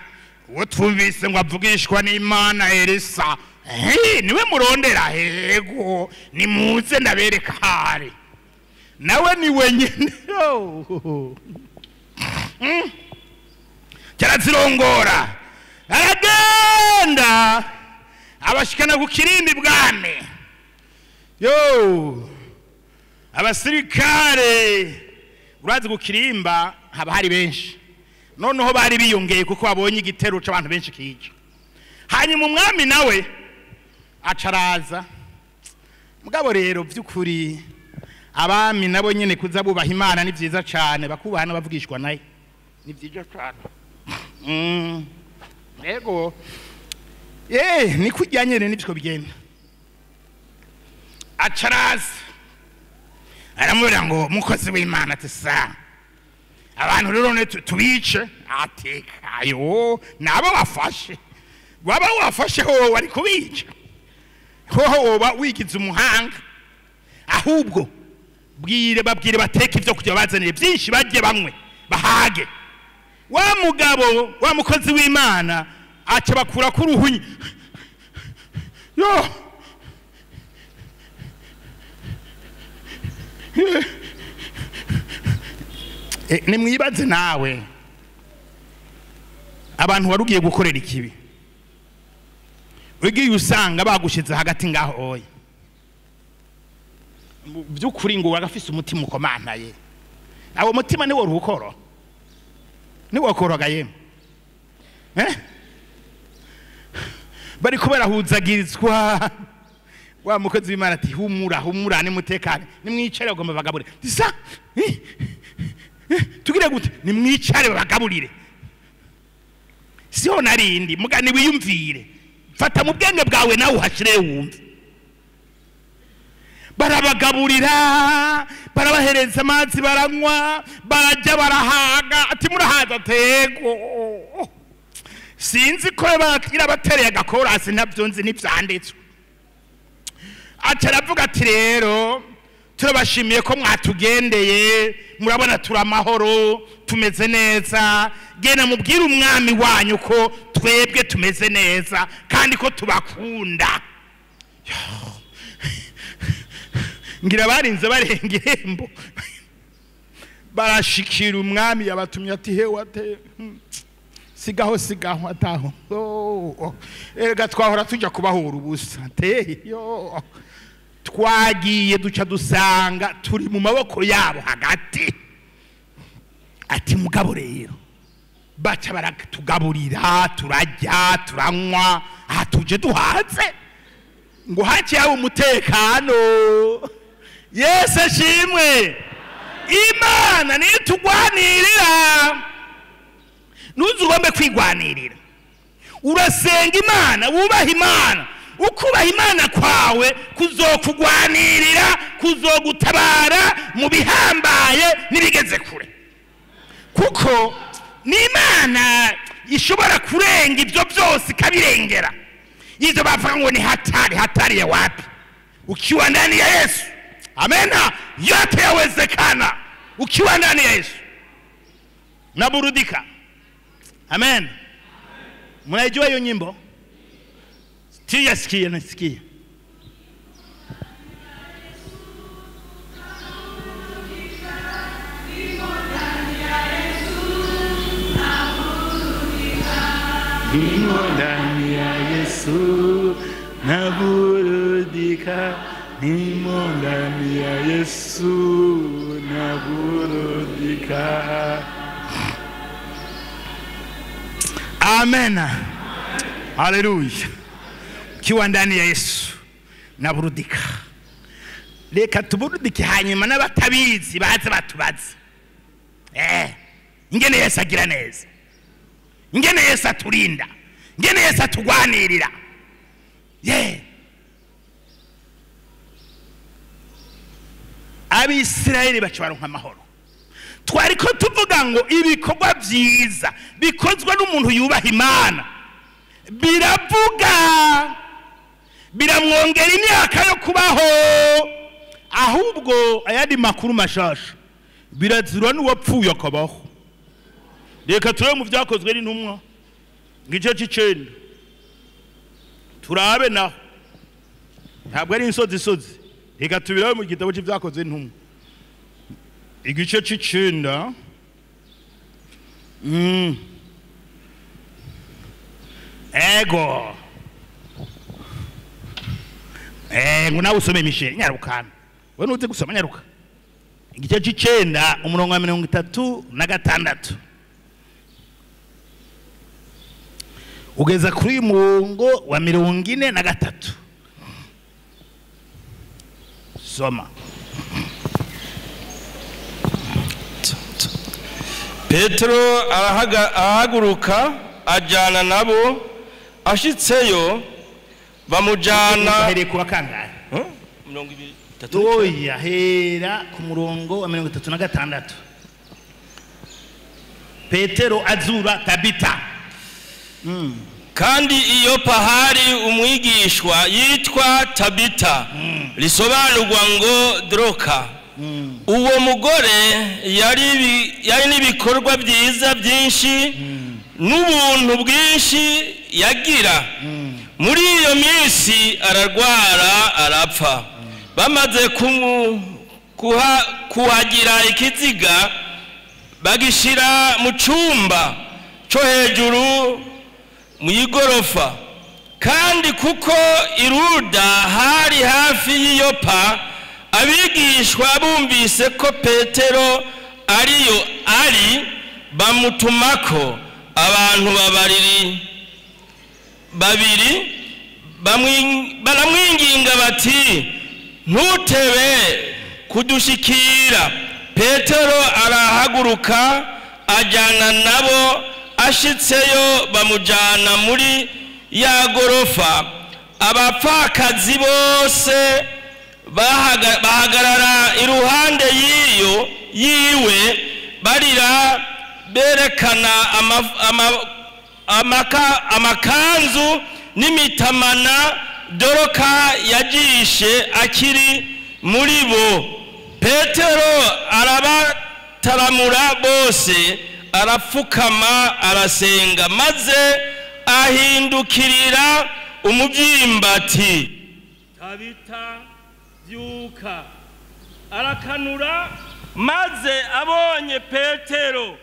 uwo twumvise ngo avugishwa n'Imana Elisa. Niwe murondera? Yego, nimuze ndabereka hari nawe ni wenyine. Cyarazirongora aragenda abashikana ku kirindi bwami. Yo abasirikare urazi ku kirimba haba hari benshi, noneho bari biyongeye kuko babonye igitero c'abantu benshi kije. Hanyuma umwami nawe acaraza. Mugabo rero by'ukuri abami nabo nyene kuza bubaha Imana ni vyiza cane, bakubaha n'abavugishwa naye ni vyiza cane. Yego ni kujya nyene nivyo bigenda. Acaraza aramubwira ngo mukozi w'Imana ati sa abantu rero ne tubice. Atekayo nabo bafashe, waba wafashe ho wari kubica, hoho woba wigize umuhanga. Ahubwo bwire babwire bateke ivyo kujya bazanire byinshi bajye bamwe bahage. Wa mugabo wa mukozi w'Imana aca bakura kuruhunyi. Yo nimwibaze nawe abantu warugiye gukorera ikibi, ugiye usanga bagushize hagati ngaho oya by'ukuri ngo wagafise umutima ukomantaye, abo mutima ni wo rukoro ni wakoroga yemwe. Bari kuberahuzagirizwa Wa mukozi w'Imana ati humura humura, nimutekane, nimwicare bagomba bagaburire. Sa tugire gute? Nimwicare babagaburire. Siho narindi mugani, wiyumvire, fata mu bwenge bwawe nawe uhashire wumve. Barabagaburira, barabahereza amazi baranywa, barajya barahaga. Ati murahaza? Tego. Sinzi ko irabatereye agakorasi, ntabyo nzi, ntibyanditswe. Aca aravuga ati rero turabashimiye ko mwatugendeye, murabona turi amahoro, tumeze neza. Genda mubwire umwami wanyu ko twebwe tumeze neza kandi ko tubakunda. Ngira barinze barenga irembo, barashikira umwami yabatumye, ati hewe, ate sigaho sigaho, ataho. Oh, erega twahora tujya kubahura ubusa, ate yo twagiye duca dusanga turi mu maboko yabo hagati. Ati mugabo rero baca baratugaburira, turajya, turanywa, aha tuje duhaze. Ngo haciye haba umutekano. Yesu ashimwe. Imana nitugwanirira, ntuzugombe kwigwanirira. Urasenga Imana, wubaha Imana, ukubaha Imana kwawe kuzokugwanirira, kuzogutabara mu bihambaye n'ibigeze kure, kuko ni Imana ishobora kurenga ibyo byose, ikabirengera. Ibyo bavuga ngo ni hatari, hatari ya wapi? Ukiwa ndani ya Yesu, amena, yote yawezekana. Ukiwa ndani ya Yesu naburudika. Amen. Mnaijua hiyo nyimbo? Sijasikia, nasikia. Nimo ndani ya Yesu naburudika, nimo ndani ya Yesu naburudika. Amen. Haleluya. Ukiwa ndani ya Yesu naburudika. Reka tuburudike, hanyuma n'abatabizi baze batubaze. Ingene Yesu agira neza, ingene Yesu aturinda, ingene Yesu atugwanirira. Ye Abisirayeli baca baronka amahoro. Twari ko tuvuga ngo ibikorwa byiza bikozwe n'umuntu yubaha Imana biravuga, biramwongera imyaka yo kubaho. Ahubwo ayandi makuru mashasha, birazirwa n'uwapfuye akabaho. Reka turebe mu Byakozwe n'Intumwa igice c'9, turabe naho ntabwo ari insozi isozi. Reka tubirabe mu gitabo cy'Ibyakozwe n'Intumwa igice c'9. Ego, ngo nawe usome, Michel, nyarukana we, nuzi gusoma, nyaruka. Igice c'9, umurongo wa 36 ugeza kuri uyu murongo wa 43. Soma. Petero arahaguruka ajyana nabo. Ashitseyo bamujyana Uhereye kuwa kangahe? 23. Oya, hera ku murongo wa 36, Petero azura Tabita. Kandi i Yopa hari umwigishwa yitwa Tabita, risobanurwa ngo Doroka. Uwo mugore yari n'ibikorwa byiza byinshi n'ubuntu bwinshi yagira. Muri iyo minsi ararwara, arapfa. Bamaze kuhagira ikiziga, bagishira mu cyumba cyo hejuru mu igorofa. Kandi kuko i Luda hari hafi y'iyopa, abigishwa bumvise ko Petero ariyo ari, bamutumako abantu babiri babiri. Baramwinginga bati: "Ntutebe kudushikira." Petero arahaguruka ajyana nabo. Ashitseyo bamujyana muri ya gorofa. Abapfakazi bose bahagarara iruhande y'iyo yiwe barira, berekana amakanzu n'imitamana Doroka yajishe akiri muri bo. Petero arabataramura bose, arapfukama, arasenga, maze ahindukirira umubyimba ati: "Tabita, byuka." Arakanura, maze abonye Petero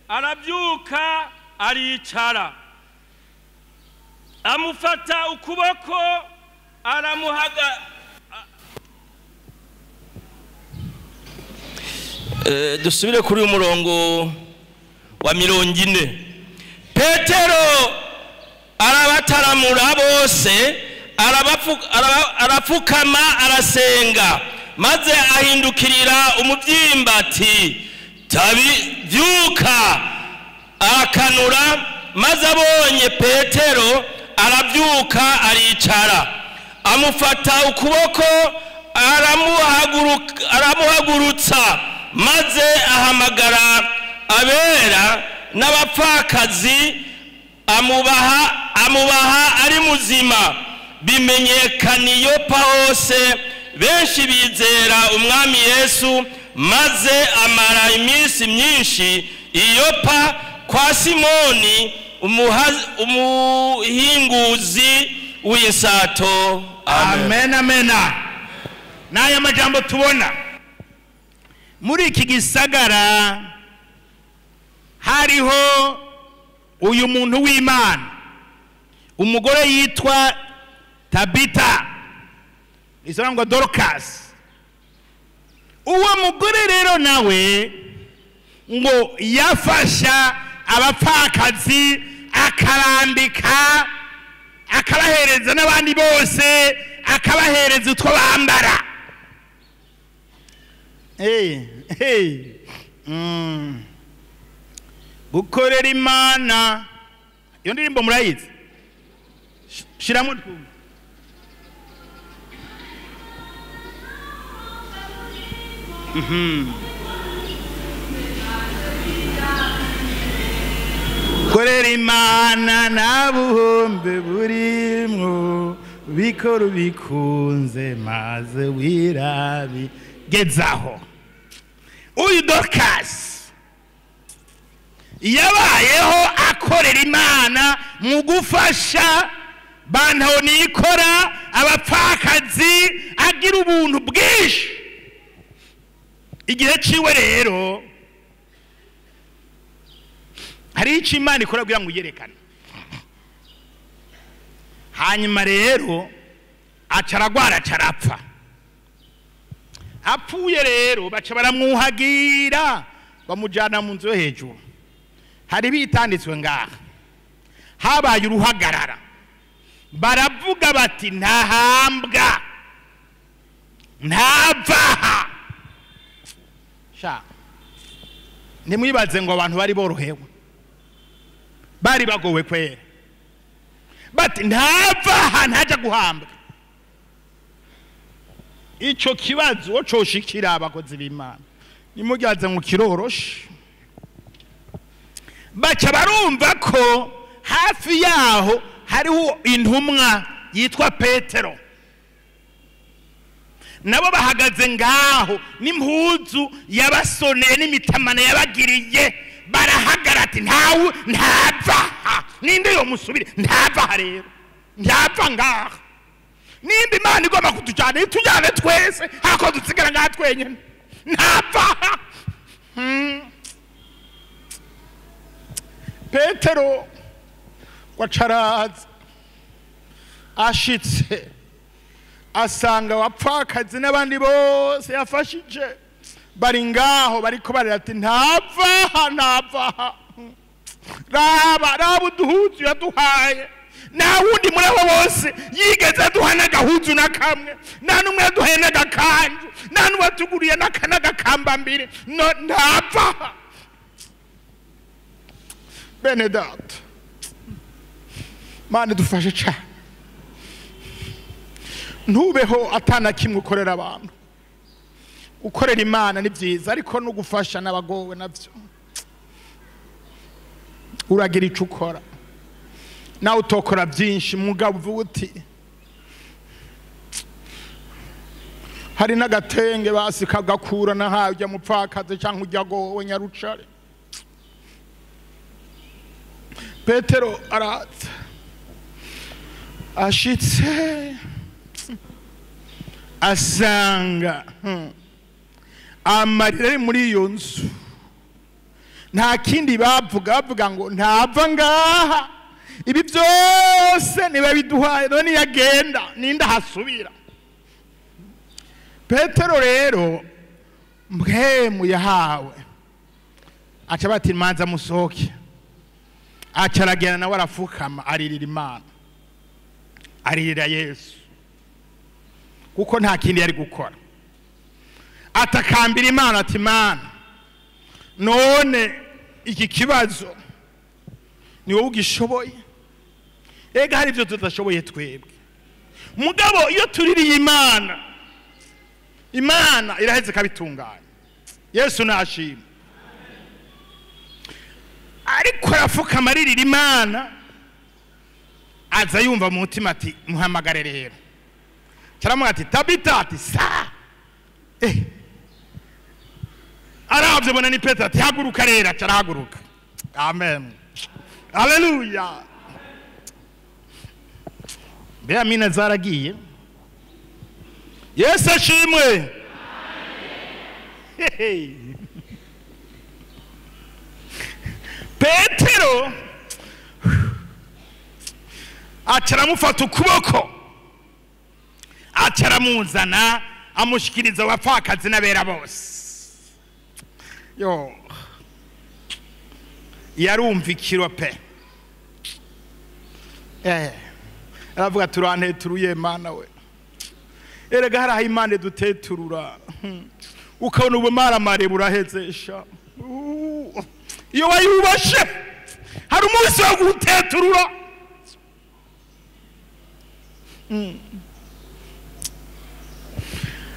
arabyuka, aricara. Amufata ukuboko, aramuhaga. Dusubire kuri uyu murongo wa 40. Petero arabataramura bose, arapfukama, arasenga, maze ahindukirira umubyimba ati: "Tabi, byuka." Arakanura, maze abonye Petero arabyuka, aricara. Amufata ukuboko, aramuhagurutsa, maze ahamagara abera n'abapfakazi, amubaha ari muzima. Bimenyekana i Yopa hose, benshi bizera Umwami Yesu. Maze amara iminsi myinshi i Yopa kwa Simoni umuhinguzi w'insato. Amen, amena. N'aya majambo tubona muri iki gisagara, hariho uyu muntu w'Imana, umugore yitwa Tabita, isora ngo Dorcas. Uwo mugore rero nawe ngo yafasha abapfakazi, akarambika, akabahereza n'abandi bose, akabahereza utwo bambara. Hey, hey. Gukorera Imana, iyo ndirimbo murayizi? Shiramo twumve. Korera Imana nta buhombe burimwo, bikora ubikunze maze wirabigezaho. Uyu Dorcas yabayeho akorera Imana mu gufasha bantu nikora, abapfakazi, agira ubuntu bwinshi. Igihe ciwe rero hari icyo Imana ikora kugira ngo uyerekane. Hanyuma rero aca aragwara, aca arapfa. Apfuye rero baca baramwuhagira, bamujyana mu nzu yo hejuru. Hari bitanditswe ngaha, habaye uruhagarara, baravuga bati: "Ntahambwa, ntavaha." Sha, ntimwibaze ngo abantu bari borohewe, bari bagowe kwera. Bati: "Ntavaha, ntajya guhambwa." Ico kibazo uwo coshikira abakozi b'Imana, nimujyaze ngo kiroroshe. Baca barumva ko hafi yaho hariho intumwa yitwa Petero, nabo bahagaze ngaho n'impuzu yabasoneye n'imitamana yabagiriye. Barahagara ati: "Ntawe, ntava." Ninde yo musubire? Ntava rero, ntava ngaha. Nimba Imana igomba kutujyana, itujyane twese, hako dusigara ngaha twenyine. Ntava. Petero wacaraza, ashitse asanga abapfakazi n'abandi bose yafashije bari ngaho, bariko barira ati: "Ntava, ntava. Raba, raba uduhuzu yaduhaye." Nta wundi muri abo bose yigeze aduha n'agahuzu na kamwe, nta n'umwe yaduhaye n'agakanju, nta n'umwe yatuguriye n'agakambambiri, ntapfa. Bene data, Mana dufashe cyane, ntubeho atana kimwe ukorera abantu. Ukorera Imana ni byiza, ariko no gufasha n'abagowe navyo uragira ico ukora. Nawe utokora byinshi, mugabo uvuga uti hari n'agatenge basi kagakura nahawe ujya mupfakaze cyangwa ujya gowe nyarucare. Petero araza ashitse asanga amarira ari muri iyo nzu. Nta kindi bavuga, bavuga ngo ntava ngaha, ibi byose niba biduhaye none yagenda ninde hasubira. Petero rero mpwemu yahawe aca bati manza musohoke, aca aragenda nawe arafukama aririra Imana, aririra Yesu, kuko nta kindi yari gukora. Atakambira Imana ati Mana, none iki kibazo ni wowe ugishoboye. Ega hari ibyo tudashoboye twebwe, mugabo iyo tuririye Imana, Imana iraheze ikabitunganya. Yesu nashimwe. Ariko arafukama aririra Imana, aza yumva mu mutima ati muhamagare rero. Caramuga ati Tabita, ati sa aravye bona ni Petero, ati haguruka rero. Carahaguruka. Amen, haleluya. Mbega amina zaragiye. Yesu ashimwe. Petero aca aramufata ukuboko, aca aramuzana, amushikiriza abapfakazi n'abera bose. Yo, yarumva ikiro pe. Aravuga turanteturuye Mana we. Erega hari aho Imana duteturura, ukabona ubumaramare burahezesha. Iyo wayubashe hari umunsi wo guteturura.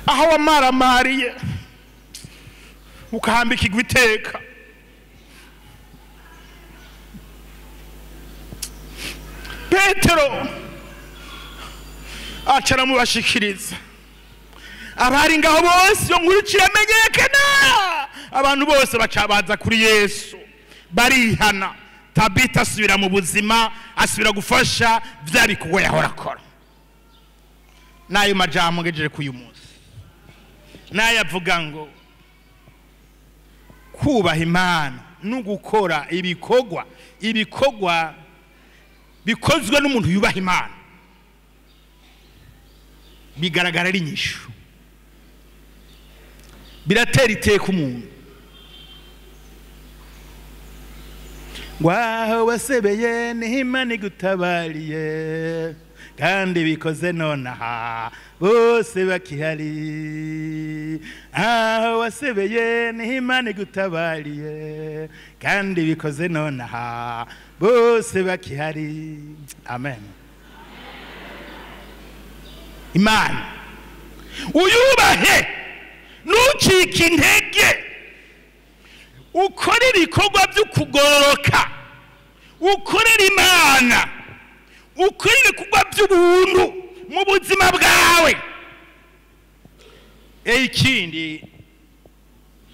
Aho wamaramariye ukahambikirwa iteka. Petero aca aramubashikiriza abari ngaho bose, iyo nkuru iramenyekana, abantu bose baca baza kuri Yesu barihana. Tabita asubira mu buzima, asubira gufasha vya bikorwa yahora akora. N'ayo majambo ngejeje k'uyu munsi nayo avuga ngo kubaha Imana no gukora ibikorwa, ibikorwa bikozwe n'umuntu yubaha Imana bigaragara ari inyishu, biratera iteka umuntu. Waho wasebeye niho Imana igutabariye, kandi bikoze nonaha bose bakihari. Aho wasebeye niho Imana igutabariye, kandi bikoze nonaha bose bakihari. Amen. Imana uyubahe, ntucike intege, ukore ibikorwa byo kugororoka, ukorere Imana, ukore ibikorwa by'ubuntu mu buzima bwawe. Ikindi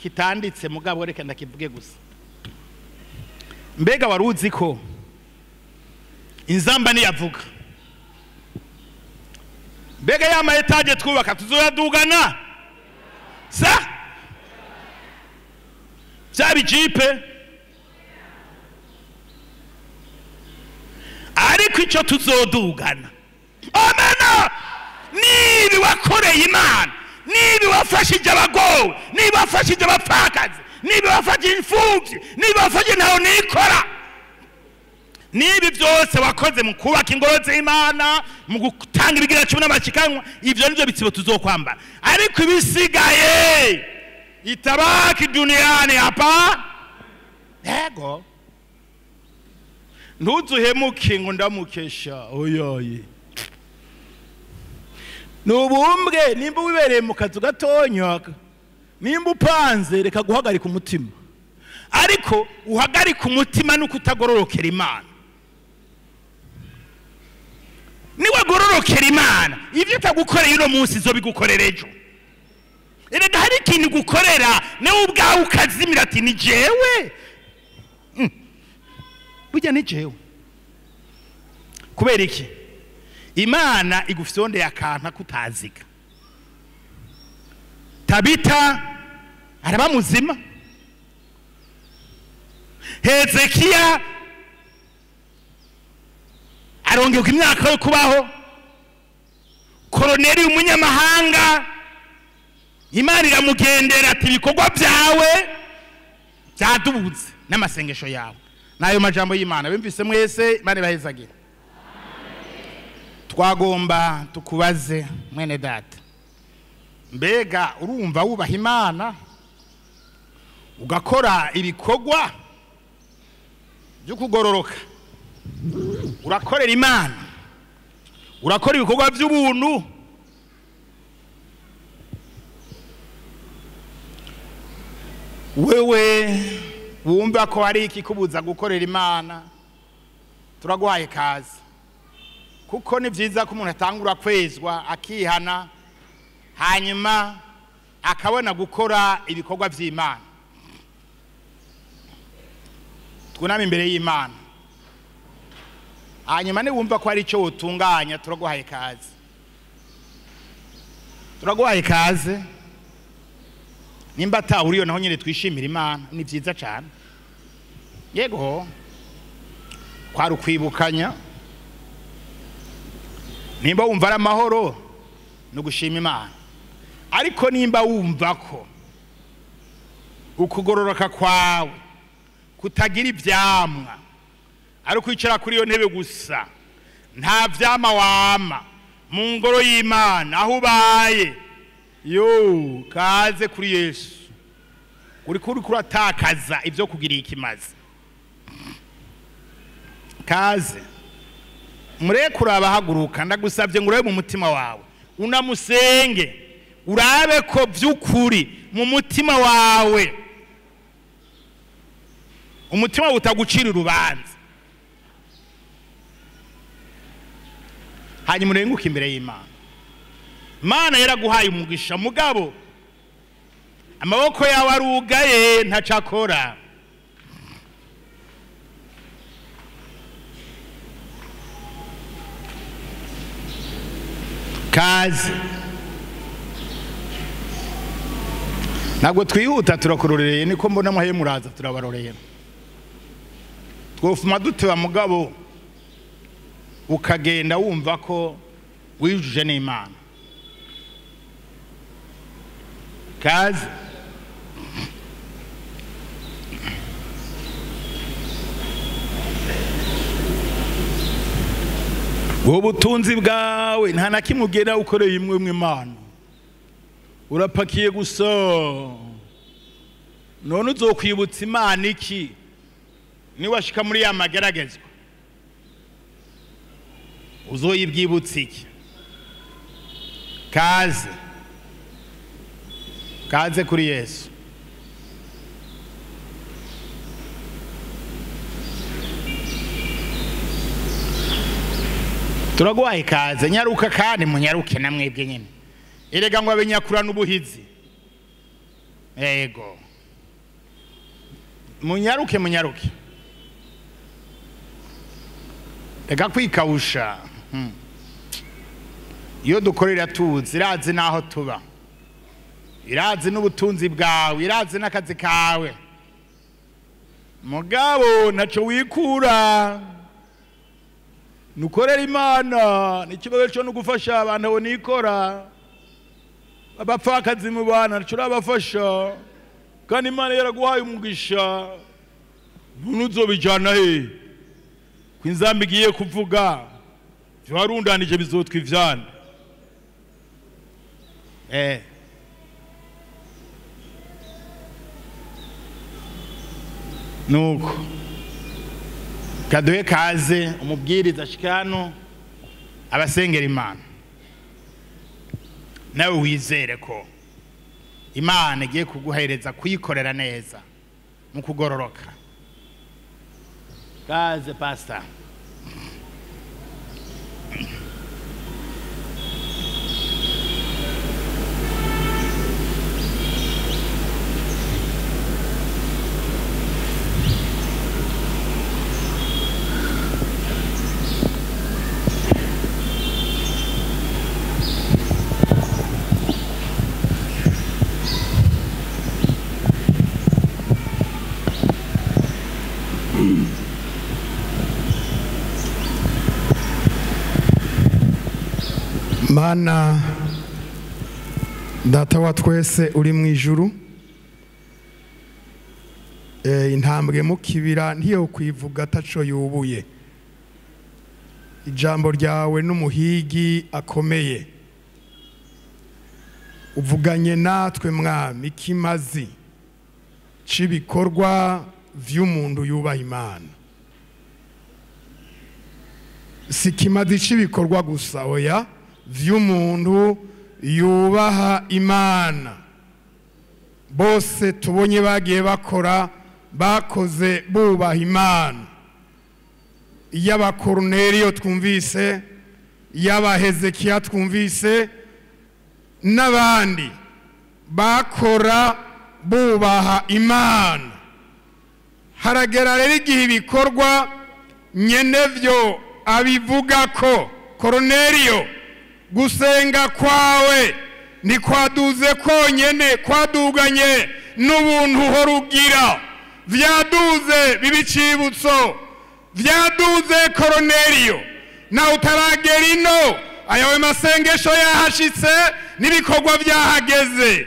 kitanditse mugabo reka ndakivuge gusa. Mbega wari uzi ko inzamba niyavuga, mbega ya ma etaje twubaka tuzoyadugana sa bya bijipe, ariko icyo tuzodugana, amena, nibi wakoreye Imana, nibi wafashije abagowe, nibi wafashije abapfakazi, nibi wafashije imfubyi, nibi wafashije ntaho nikora, Nibi byose wakoze mu kubaka ingoro z'Imana, mu gutanga ibigira cumi n'amashikanwa, ivyo nivyo bitsibo tuzokwambara. Ariko ibisigaye itabaki duniani hapa. Yego, ntuzuhemuke ngo ndamukesha oyoye. Nubumbwe nimba wibereye mu kazu gatonya, nimba upanze, reka guhagarika umutima. Ariko uhagarika umutima nuko utagororokera Imana. Niwagororokera Imana, ivyo itagukoreye uno munsi izobigukorera ejo. Erega hari ikintu gukorera nawe ubwawe ukazimira ati ni jewe, burya ni jewe. Kubera iki? Imana igufyondeye akantu kutaziga. Tabita araba muzima, Hezekiya arongerwa imyaka yo kubaho, Koroneli umunyamahanga Imana iramugendera ati ibikorwa byawe byadubuze n'amasengesho yawe. Nayo majambo y'Imana bimvise mwese, Imana ibahezagira. Twagomba tukubaze mwene data, mbega urumva wubaha Imana ugakora ibikorwa byo kugororoka? Urakorera Imana, urakora ibikorwa by'ubuntu? Wewe wumva ko hari ikikubuza gukorera Imana, turaguhaye kazi. Kuko ni byiza ko umuntu atangura kwezwa akihana, hanyuma akabona gukora ibikorwa by'Imana. Twuname imbere y'Imana, hanyuma niwumva ko hari icyo utunganya, turaguhaye kazi. Turaguhaye kaze. Nimba atawuriyo naho nyine twishimira Imana, ni byiza cyane. Yego, kwari ukwibukanya. Nimba wumva ari amahoro no gushima Imana, ariko nimba wumva ko ukugororoka kwawe kutagira ivyamwa, ari kwicara kuri iyo ntebe gusa, nta vyama wama mu ngoro y'Imana aho ubaye, yo kaze kuri Yesu. Uriko uratakaza ivyo kugira ikimazi. Kaze mureke urabahaguruka, ndagusabye ngo urabe mu mutima wawe, unamusenge, urabe ko by'ukuri mu mutima wawe umutima utagucira urubanza, hanyuma urenguke imbere y'Imana. Imana yaraguhaye umugisha, mugabo amaboko yawe arugaye ntacakora. Kazi ntabwo twihuta, turakurorereye, niko mbona muhaye muraza turabaroreye. Twofuma duteba mugabo ukagenda wumva ko wijuje n'Imana. Kazi ubutunzi bwawe nta na kimwe ugera ukoreye imwe imwe Imana, urapakiye gusa. None uzokwibutsa Imana iki niwashika muri ya mageragezwa? Uzoyibwibutsa iki? Kaze, kaze kuri Yesu. Turaguhaye kaze, nyaruka kandi munyaruke na mwebwe nyene. Erega ngo abenyakura n'ubuhizi. Yego, munyaruke, munyaruke, reka kwikawusha. Iyo dukorera tuzi, irazi naho tuba, irazi n'ubutunzi bwawe, irazi n'akazi kawe, mugabo ntaco wikura. Nukorera Imana n'ikibazo cyo no gufasha abantu abo nikora, abapfakazi mu bana ntaco urabafasha, kandi Imana yaraguhaye umugisha, none uzobijana he? Ko inzamba igiye kuvuga ivyo warundanije bizotwa ivyana. Nuko kaduhe kaze umubwiriza shikano abasengera Imana, nawe wizere ko Imana igiye kuguhereza kuyikorera neza mu kugororoka. Kaze pastor. Mana data wa twese uri mu ijuru, intambwe mu kibira ntiyo kwivuga ataco yubuye. Ijambo ryawe n'umuhigi akomeye, uvuganye natwe mwami kimazi cibikorwa vy'umuntu yubaha Imana. Si kimazi cibikorwa gusa, oya, vy'umuntu yubaha Imana. Bose tubonye bagiye bakora, bakoze bubaha Imana. Yaba Kornelio twumvise, yaba Hezekiya twumvise, n'abandi bakora bubaha Imana. Haragera rero igihe ibikorwa nyenevyo abivuga ko Kornelio gusenga kwawe ntikwaduze konyene, kwaduganye n'ubuntu uhora ugira. Vyaduze bibicibutso, vyaduze Kornelio, na utaragera ino ayawe masengesho yahashitse n'ibikorwa byahageze.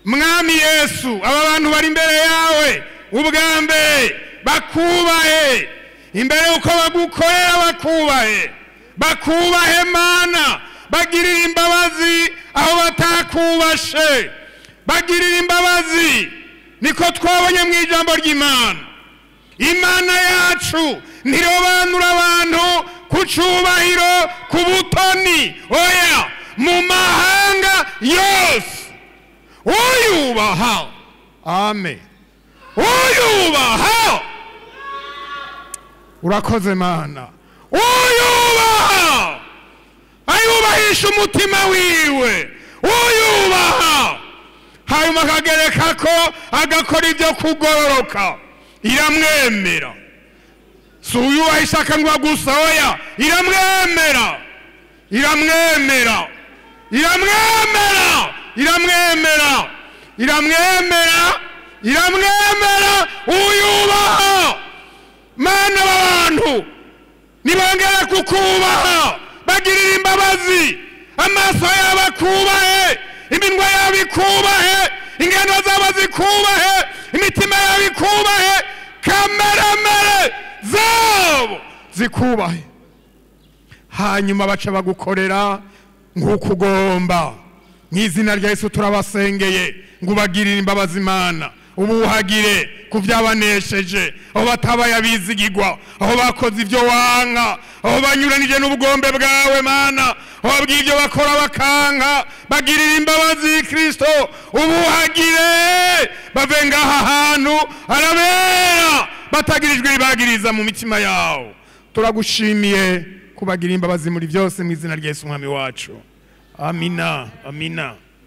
Mwami Yesu, aba bantu bari imbere yawe ubwa mbere bakubahe, imbere uko bagukorera bakubahe, bakubahe Mana, bagirira imbabazi aho batakubashe, bagirira imbabazi. Niko twabonye mu ijambo ry'Imana. Imana yacu ntirobanura abantu ku cubahiro, ku butoni, oya, mu mahanga yose uyubaha. Amen. Uyubaha. Urakoze Mana. Uyubaha ayubahisha umutima wiwe, uyubaha hanyuma akagereka ko agakora ibyo kugororoka, iramwemera. Si uyubahisha akanwa gusa, oya, iramwemera, iramwemera, iramwemera, iramwemera, iramwemera, iramwemera. Uyubaha Mana, abantu nibongera kukubaha, bagirira imbabazi, amaso yabo akubahe, iminwa yabo ikubahe, ingendo zabo zikubahe, imitima yabo ikubahe, kameremere zabo zikubahe. Hanyuma baca bagukorera nk'uko ugomba. Mu izina rya Yesu turabasengeye ngo ubagirire imbabazi Imana, ubuhagire ku byabanesheje, aho batabaye abizigirwa, aho bakoze ibyo wanka, aho banyuranije n'ubugombe bwawe Mana, aho babwiye ibyo bakora bakanka, bagirira imbabazi Kristo, ubuhagire bave ngaha hantu arabera batagirijwe ibagiriza mu mitima yawo. Turagushimiye kubagira imbabazi muri byose mu izina rya Yesu Umwami wacu. Amina, amina.